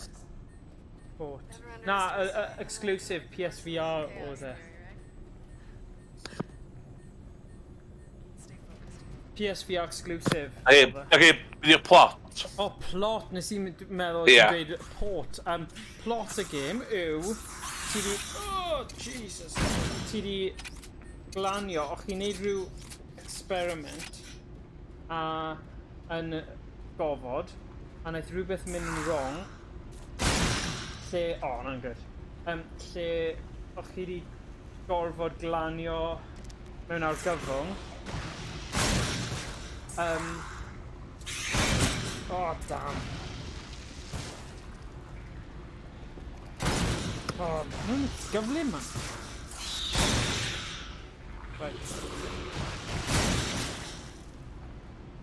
Port. Na, exclusive PSVR oedd e. Stay focused. PSVR exclusive. Oce, oedd e. oce, be di'r plot? O, plot, nes i'n meddwl Ie. ti'n dweud port. Plot y game yw, ti di... Oh, Jesus. Ti di glanio, o'ch chi'n neud rhyw experiment a yn gofod, a wnaeth rhywbeth mynd yn wrong, lle... O, oh, hwnna'n good. Lle o'ch chi di gorfod glanio mewn argyfwng. Oh, damn. Oh, ma' nhw'n gyflym, man. Right.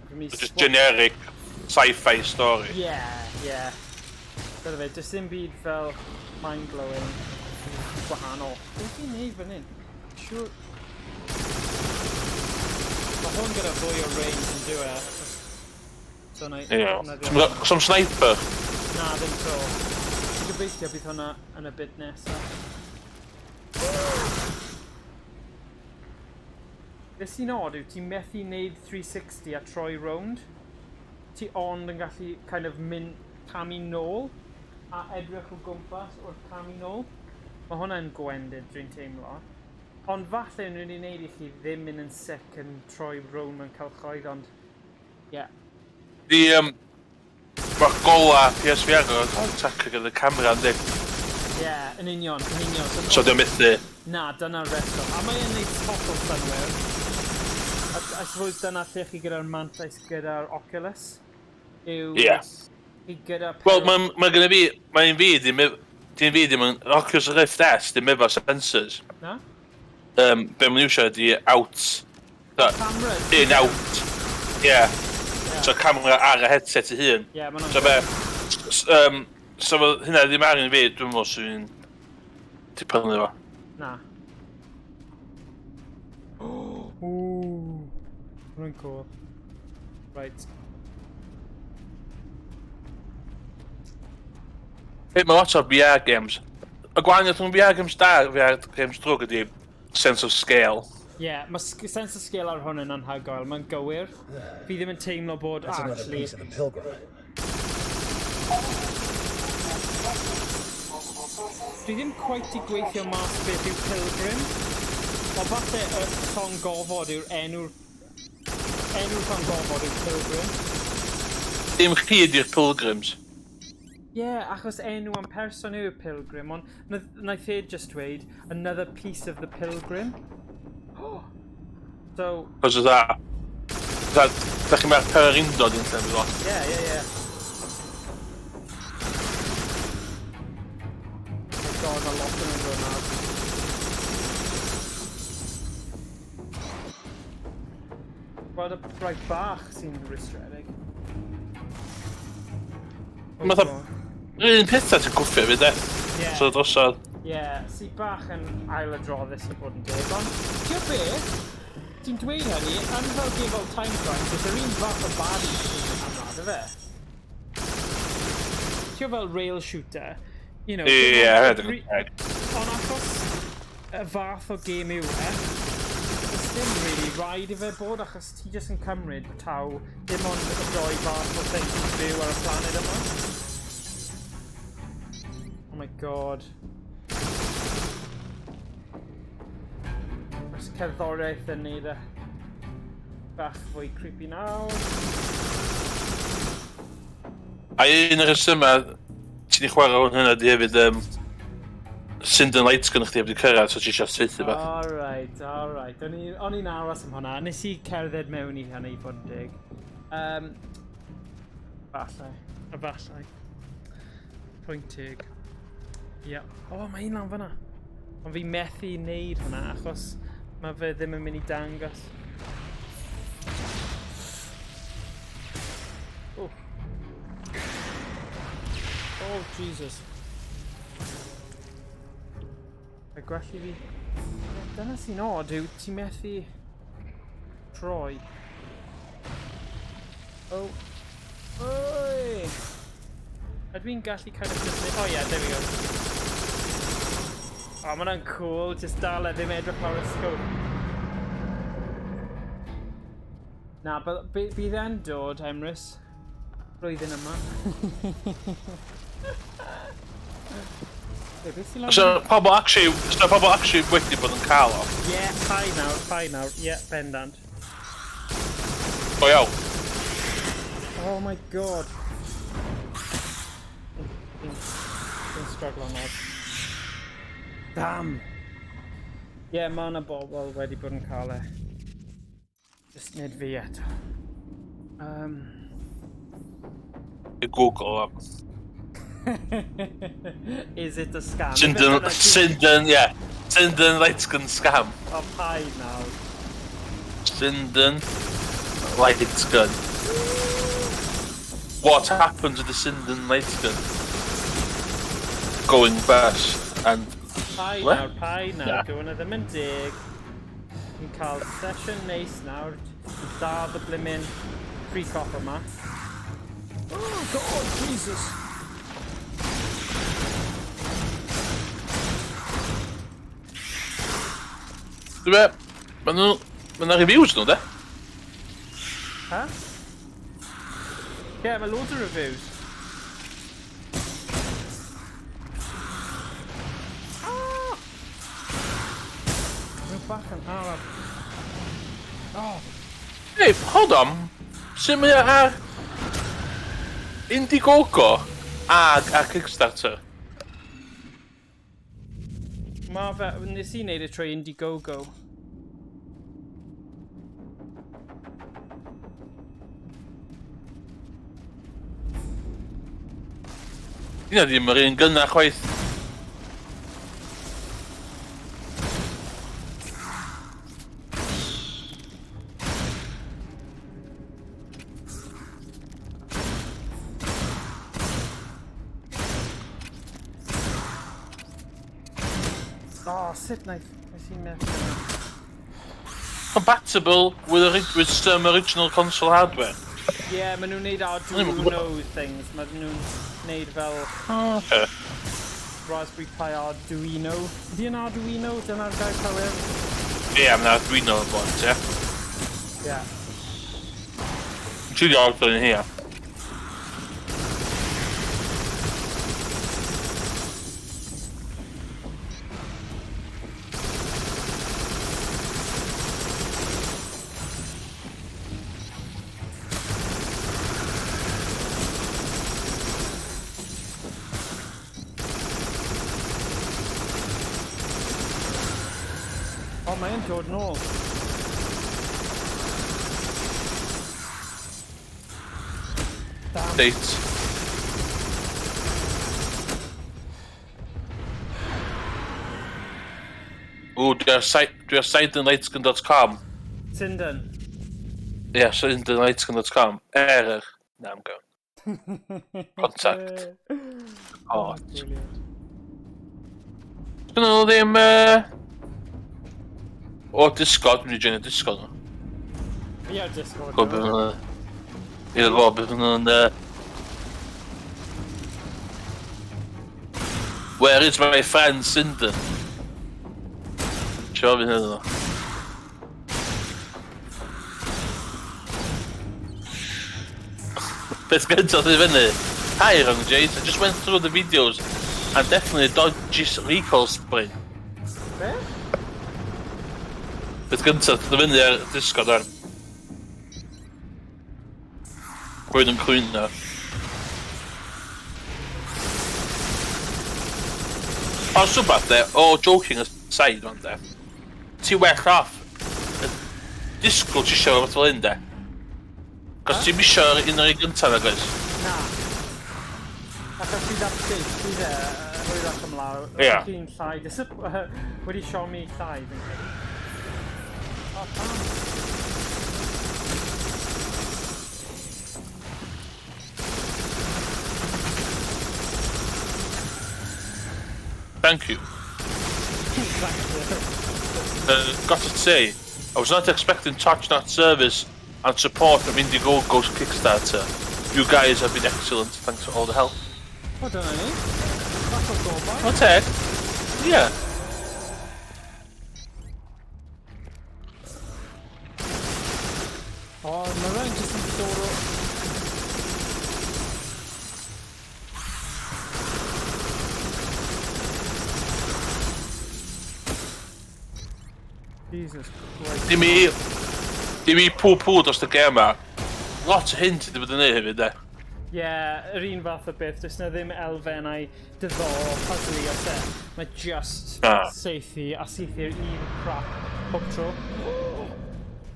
Fi'n mynd i Just swap- generic sci-fi story. Yeah. Dyna fe, does dim byd fel mind-blowing gwahanol. Beth fi'n neud fan hyn? Sure. Mae hwn gyda fwy o range yn dyw e. So na i Ie. defnyddio hwnna. Some sniper. Na, ddim to. Dwi'n gobeithio bydd hwnna yn y bit nesaf. Beth sy'n odd yw ti'n methu wneud 360 a troi rownd. Ti ond yn gallu kind of mynd camu nôl a edrych o gwmpas wrth camu nôl. Mae hwnna'n gwendid dwi'n teimlo. Ond falle nhw'n wedi wneud i chi ddim mynd yn sick yn troi rownd mewn cylchoedd, ond... Yeah. Di, mae'r gola PSVR yn cael tracker gyda camera yn di. Yeah, yn union, yn union. So di'n methu. Na, dyna'r reswm. A mae'n neud hollol synnwyr. I suppose dyna lle chi gyda'r mantais gyda'r Oculus. Yw... Ie. Chi gyda... Wel, mae'n ma gynna fi, mae'n fi ddim, dim fi ddim yn, Oculus Rift S ddim efo sensors. Na? Be ma'n iwsio ydi out, Cameras. in, out. Yeah. Yeah. So camera ar y headset ei hun. Yeah, ma'n So be, so fo hynna ddim angen fi, dwi'n meddwl sy'n di prynu fo. Na. Hwna'n cool. Right. Hey, mae lot o VR games. Y gwahaniaeth rhwng VR games da a VR games drwg ydy sense of scale. Ie, yeah, mae sense of scale ar hwn yn anhygoel. Mae'n gywir. Fi ddim yn teimlo bod That's another actually. piece of the Pilgrim. Multiple sources. Dwi ddim quite i gweithio mas beth yw Pilgrim. Ond falle y llong gofod yw'r enw'r llong gofod yw Pilgrim. Dim chi ydy'r Pilgrims. Ie, yeah, achos enw am person yw'r Pilgrim, ond naeth e just dweud another piece of the Pilgrim. So, Cos of that. That, da chi'n meddwl pererindod yn lle lot. Yeah. Oh my God, mae lot yn dod nawr. Gweld y rai bach sy'n rwystredig. Oh Fatha- God. Yr un pethau ti'n cwffio fi, de. Ie. So drosodd. Ie, sy bach yn ailadroddus i bod yn deg, ond ti'n beth? Ti'n dweud hynny, yn fel gêm fel Time Crisis, yr un fath o baddies sy'n amlad, ife? Ti'n fel rail shooter, Ie, dim ond hefyd yn teg. Ond achos y fath o gêm yw e, does dim really rhaid i fe bod, achos ti jyst yn cymryd taw dim ond y doi fath o thing sy'n byw ar y planet yma. Oh my God. Mae'r cerddoriaeth yn neud e bach fwy creepy nawr. A un o'r rhesymau ti'n ei chwarae hwn hynna di hefyd Sinden Lights gynnwch chdi heb di cyrraedd, so ti eisiau saethu beth. Alright, alright. O'n i'n aros am hwnna. Nes i cerdded mewn i hynny i fod yn deg. Falle. Efallai. Pwynt teg. Ie. Yeah. O, oh, mae un lan fyna. Ond fi methu wneud hwnna achos mae fe ddim yn mynd i dangos. Oh. Oh, Jesus. Mae gwell i fi. Dyna sy'n odd yw ti'n methu troi. Oh. Oi! Ydw i'n gallu kind of just. Oh yeah, there we go. Oh, mae hwnna'n cool. Just dal e ddim edrych lawr y scope. Na, bydd e'n dod, Emrys. Blwyddyn yma. Be, beth sy'n lawr? So pobl actually wedi bod yn cael o. Ie, paid nawr, paid nawr. Ie, bendant. O iawn. Oh my God. Fi'n struggle nawr. Damn. Ie, yeah, mae yna bobl wedi bod yn cael e. Just nid fi eto. I Google o. Is it a scam? Sinden, Sinden, yeah. Sinden Light Gun scam. O, paid nawr. Sinden Light Gun. What happened to the Sinden Light Gun? Going bust and Paid What? nawr, paid nawr. Na. Dyw hwnna ddim yn deg. Ni'n cael sesiwn neis nawr. Da y blimmin freak off yma. Oh God, Jesus! Dwi'n be, ma nhw, ma nhw reviews nhw, de? Huh? Yeah, mae loads o reviews. Ah! Mae'n bach yn araf. Oh, Hey, hold on. Sut mae o ar Indiegogo ag ar Kickstarter? Mae fe. Nes i wneud e trwy Indiegogo. Hynna ddim yr un gynna chwaith. Oh, sut wnaeth? Nes i methu hwnna. Compatible with some original console hardware. Ie, yeah, maen nhw'n neud Arduino things. Maen nhw'n neud fel Oh, okay. Raspberry Pi Arduino. Ydy yn Arduino? Dyna'r gair cywir? Ie, yeah, mae'n Arduino yn bont, ie. Ie. Ti'n gweld yn here. O, mae'n dod nôl. Damn. Date. Ooh, dwi ar site, dwi ar sidenlightsgun.com. Sinden. Yeah, sidenlightsgun.com. Error. Na, I'm going. Contact. Oh, Oh, brilliant. Dyn nhw ddim... O, Discord, dwi'n mynd i joinio Discord nhw. Fi ar Discord. Gwybod beth nhw'n... Ie, gwybod beth nhw'n... Where is my friend Sinden? Ti'n ofyn hynny nhw? Beth gyntaf i fyny? Hi, Wrong Jays. I just went through the videos and definitely dodgy recoil spray. Be? Beth gyntaf i fyny ar Discord ar. Rwy'n yn cwyno. O, swbath de, o, joking aside, man de. Ti well off. Disgwyl ti isio rhywbeth fel hyn, de. Cos ti'n isio un o'r un gyntaf, nag oes? Na. Achos fi ddap saethu fe hwyrach ymlaen. Ie. Ti'n llai wedi siomi llai, fi'n credu. O, pam? Thank you. Exactly. Got to say, I was not expecting top-notch service and support from Indiegogo's Kickstarter. You guys have been excellent. Thanks for all the help. O, dyna ni. Bach o gobaith. O teg. Ie. O, mae rhaid jyst yn dod o... Jesus Christ. Dim i pw-pw dros y gêm ma. Lot o hyn ti wedi bod yn neud hefyd, de. Ie, yeah, yr un fath o beth, does na ddim elfennau diddorol puzzly o se. Mae just Na. saethu a saethu'r un crap pob tro.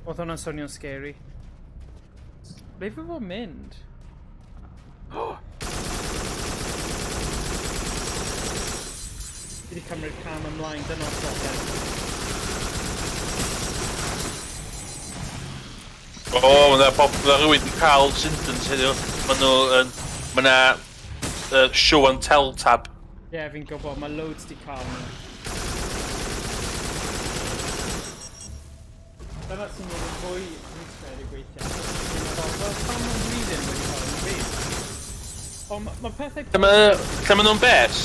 Oedd hwnna'n swnio'n scary. Ble fe fod mynd? Fi wedi cymryd cam ymlaen, dyna'r broblem. O, mae yna bob, mae rhywun wedi cael symptoms heddiw. Mae nhw yn... Mae yna show and tell tab. Ie, yeah, fi'n gwybod, mae loads di cael nhw. Dyna sy'n mynd yn fwy rhwystredig weithiau. Fi'n meddwl, wel, pam mae fi ddim wedi cael yn fi? Ond ma pethau Lle ma nhw'n bes?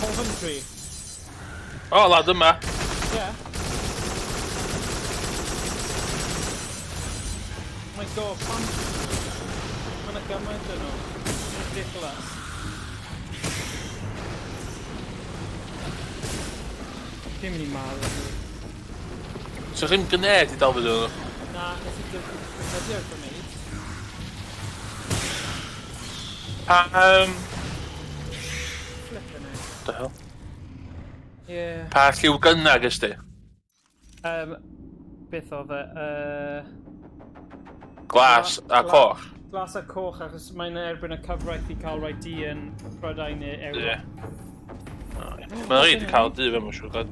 Coventry. O, lad yma. Ie. Yeah. My god, pam... Mae yna gymaint yn nhw. Ridiculous. Dwi'n mynd i marw. So chi'n grenade i dal fydd nhw? Na, nes i defnyddio'r grenade. Pa, Flippin' it. The hell? Yeah. Pa lliw gynna gys di? Beth oedd e? Glas a coch. Glas a coch, achos mae'n erbyn y cyfraith i cael rhoi du yn Prydain neu Ewrop. Ie. Mae'n rhaid i cael du fe, mae'n siŵr. God.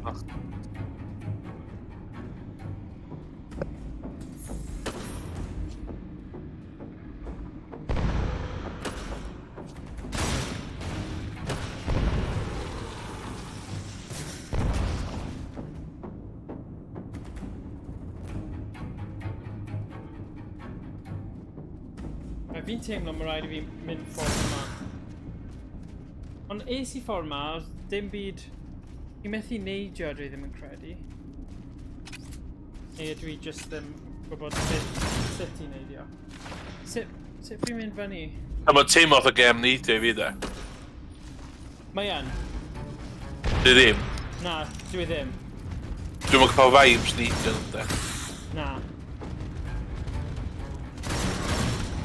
Mae fi'n teimlo mae rhaid i fi mynd ffordd yma. Ond es i ffordd yma, dim byd... I methu neidio, dwi ddim yn credu. Neu dwi just ddim gwybod sut i neidio. Sut fi'n mynd fyny? A mae'n teimlo fatha gêm neidio i fi de. Mae yn. Dwi ddim. Na, dwi ddim. Dwi'm yn cael vibes neidio yn de. Na.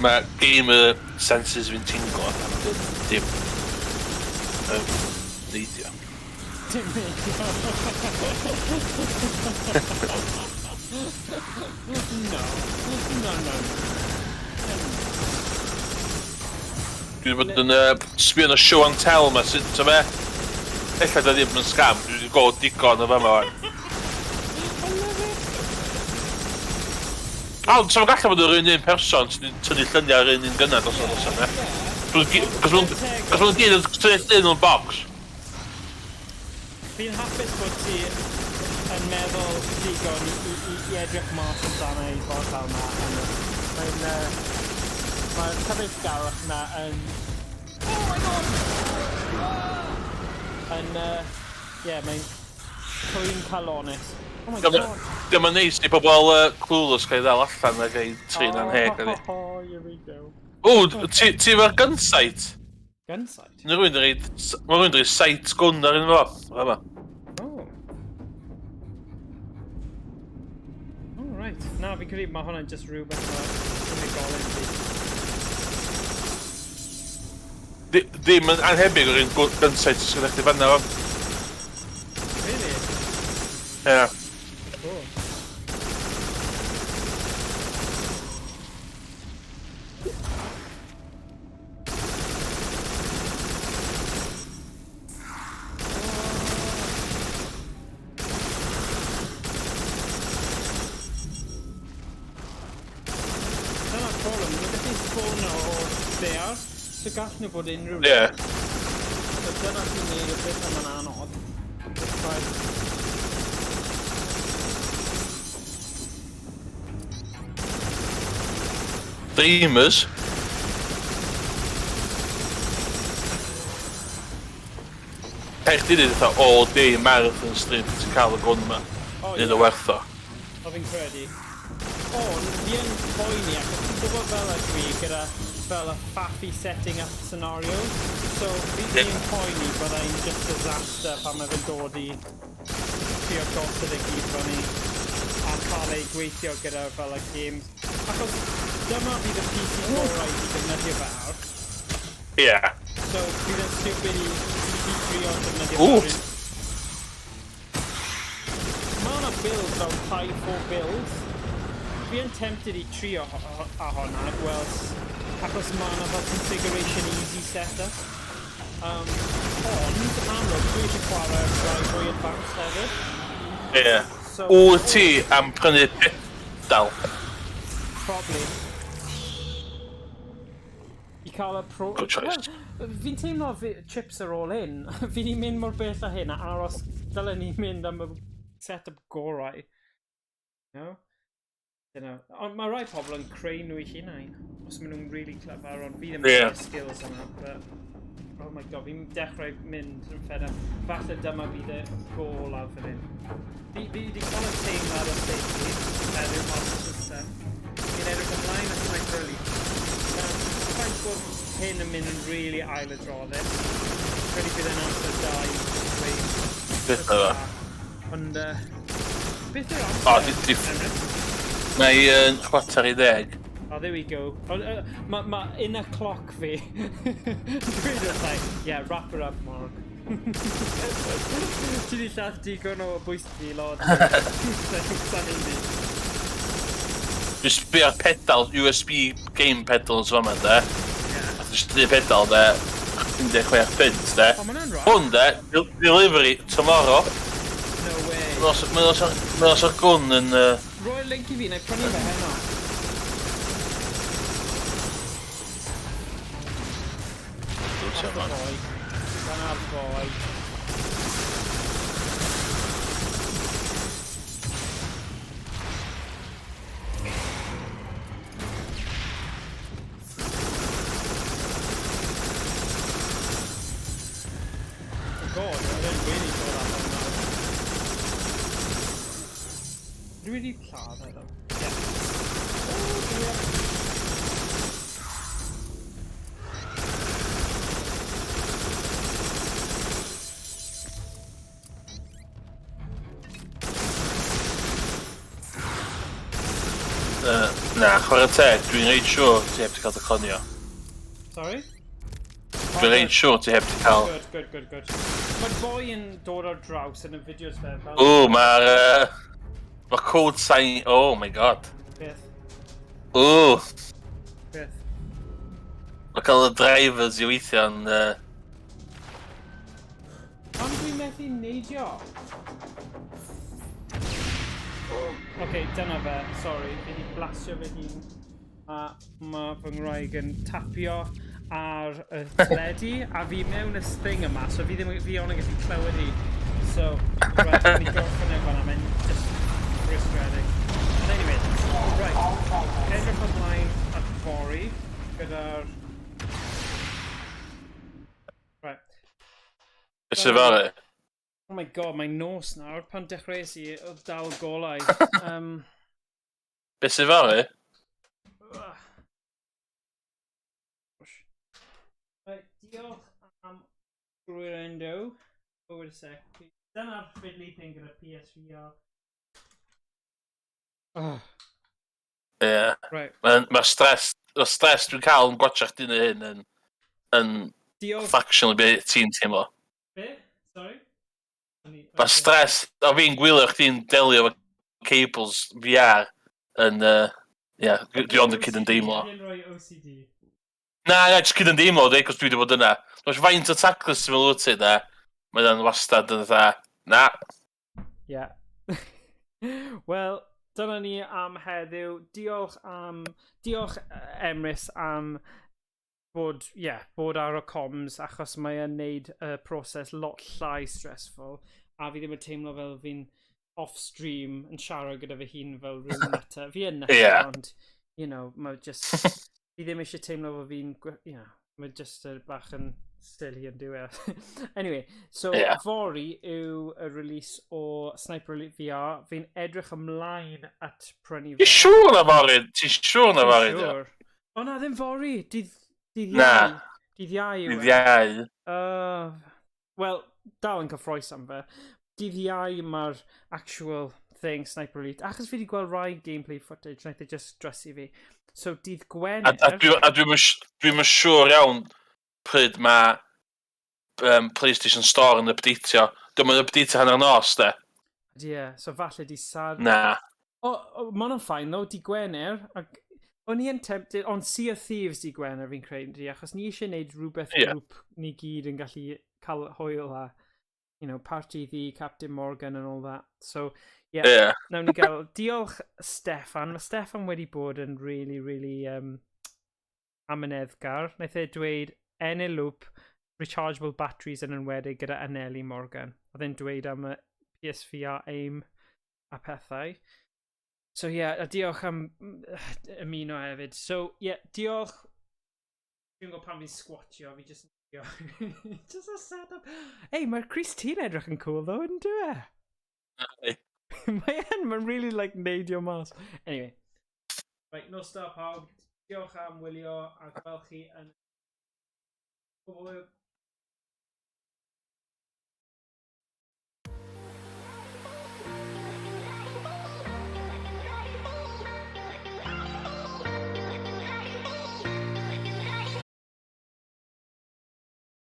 Mae gamer senses fi'n tinglo dim neidio. Dim neidio. No. No, no, no. Dwi wedi bod yn sbio yn y show and tell yma, sy'n ta be? Ella da ddim yn scam, dwi wedi gweld digon o fama wan. Ond, sa'n gallu bod yr un un person sy'n tynnu lluniau ar un un gynna dros y noson, e? Cos maen gyd yn tynnu llun mewn box. Fi'n hapus bod ti yn meddwl digon i edrych mas amdano i fod fel yma. Mae'n... Mae'r cyfeillgarwch na yn... Oh my god! Yn... Ie, mae'n cwyn calonus. Oh my god! Dyma neis i pobl clueless gael ei ddal allan a gael ei trin anheg. Oh, here we go. O, ti efo'r gun sight? Gun sight? Mae rhywun yn rhoi sight gun ar un fo. Fama. Oh. Oh, right. Na, fi'n credu mae hwnna'n just rhywbeth o unigolyn fi. Ddim yn anhebyg o'r un gun sight sy'n gyda chdi fanna fo. Really? Yeah. Cool. Dyna'r problem, mae beth i'n spawno o ddear, so gall nhw bod unrhyw le. Yeah. So dyna sy'n neud y beth yma'n anodd. It's like... Dreamers. Rhaid chdi ddeud fatha all day marathon stream ti'n cael y gwn yma. Oh, Nid o werth o. O, fi'n credu. Ond, fi yn poeni achos ti'n gwybod fel ydw i gyda fel y faffy setting up scenario. So, fi yn poeni byddai'n just disaster pan mae fe'n dod i trio gosod e gyd fyny a cael ei gweithio gyda fel y games. Achos dyma fydd y PC gorau i defnyddio fe ar. Yeah. So, bydd yn stupid i trio defnyddio fe. Mae yna build fel Pi 4 builds. Fi yn tempted i trio a hwnna, gweld, achos mae yna fel configuration easy setup. Ond, yn amlwg, dwi eisiau chwarae rai fwy advanced hefyd. Ie. So, Wyt ti am prynu pedal? Probably. I cael y pro... Good choice. Well, fi'n teimlo chips are all in. Fi di mynd mor bell â hyn a aros dylen ni mynd am y setup gorau. No? Dunno. Ond mae rai pobl yn creu nhw eu hunain. Os maen nhw'n really clever, ond fi ddim yn Yeah. skills yna. But, oh my god, fi'n dechrau mynd yn fed up. Falle dyma fydd y gol awr fan hyn. Fi wedi cael y teimlad o safety heddiw mas y system. Fi'n edrych ymlaen at sniper elite. Nawr, y ffaith bod hyn yn mynd yn really ailadroddus. Credu bydd e'n amser da i dweud. Beth yw e? Ond, beth yw'r O, amser? di- Mae yn 9:45. Oh, there we go. Oh, ma inner clock fi. Dwi'n just like, yeah, wrap her up, Mark. Ti di lladd digon o bwys fi, lord. Sa'n easy. Dwi'n sbio ar pedal, USB game pedals fama, de. A dwi'n sbio pedal, de, 16 punt, de. O, ma' hwnna'n right. Hwn, de, delivery tomorrow. No way. Mae'n os o'r gwn yn... Roi'r link i fi, na i prynu fe heno. That's the boy. Dyna'r boy. Dwi wedi lladd e, though. Yeah. Oh, dear. Na, chwarae teg, dwi'n reit siŵr ti heb di cael dy clonio. Sorry? Dwi'n reit siŵr ti heb di cael. Good, good, good, good. Mae'r boi yn dod ar draws yn y fideos fe. Fel. Ww, mae'r mae code sign. Oh my God. Beth? Ww, Beth? Mae cael y drivers i weithio yn Ond dwi'n methu neidio. Oce, dyna fe. Sorry, fi wedi blastio fy hun. A mae fy ngwraig yn tapio ar y teledu, a fi mewn y thing yma, so fi ddim, fi ond yn gallu clywed hi. So, right, ni gorffen e fan'na, mae'n just rwystredig. But anyway, right, All fragments. Edrych ymlaen at fory, gyda'r. Right. Beth sy'n fory? Oh my God, mae'n nos nawr. Pan dechreuais i, oedd dal golau. Beth sy'n fory? Ugh. Right, diolch am gwrando. Oh, wait a sec. Dyna'r fiddly thing gyda PSVR. Oh, Ie. right. Mae ma stress, y stress dwi'n cael yn gwatcha chdi yn hyn yn Diolch. fractional be ti'n teimlo. Be? Sorry? Mae stress, o fi'n gwylio chdi'n delio efo cables VR yn, yeah, dwi ond yn cyd yn deimlo. Dwi'n rhoi OCD. Na, jyst cyd yn deimlo, dwi, cos dwi wedi bod yna. Does faint o taclus ti'n meddwl wyt ti, da? Mae'n wastad yn dda. Na. Yeah. Wel, dyna ni am heddiw. Diolch Emrys am bod, yeah, bod ar y comms achos mae e'n neud y proses lot llai stressful a fi ddim yn teimlo fel fi'n off-stream yn siarad gyda fy hun fel rhyw nutter. Fi yn nutter, ond, mae just. Fi ddim eisiau teimlo fel fi'n, mae just y bach yn silly yn dyw e. Anyway, so fory yw y release o Sniper Elite VR. Fi'n edrych ymlaen at prynu Ti'n siŵr na fory? Ti'n siŵr na fory? Dio? Siŵr. O na, ddim fory. Dydd Na. Iau. Dydd Iau yw Dydd e. Iau. Wel, dal yn cyffroes am fe. Dydd Iau mae'r actual thing, Sniper Elite. Achos fi wedi gweld rai gameplay footage, wnaeth e just drysu fi. So, dydd Gwener. A dwi'm yn siŵr iawn pryd mae PlayStation Store yn updateio. Dwi'n yn updateio hanner nos, de. Ie, yeah, so falle di Sad. Na. O, ma hwnna'n fine, though, di Gwener. Ac o'n i yn tempted, ond Sea of Thieves di Gwener fi'n credu, achos ni eisiau gwneud rhywbeth grŵp ni gyd yn gallu cael hwyl a, Party the Captain Morgan and all that. So, yeah, nawn ni gael. Diolch, Steffan. Mae Steffan wedi bod yn really, really amyneddgar. Wnaeth e dweud Eneloop rechargeable batteries yn enwedig gyda Aneli Morgan. Oedd e'n dweud am y PSVR aim a pethau. So yeah, a diolch am ymuno hefyd. So yeah, diolch. Dwi'n gwybod pan fi'n squatio, fi just a setup. Hey, mae'r crys ti'n edrych yn cool though, yn dyw e? Aye. Mae yn, mae'n really like neidio mas. Anyway. Right, nos da pawb. Diolch am wylio a gweld chi yn. Hwyl.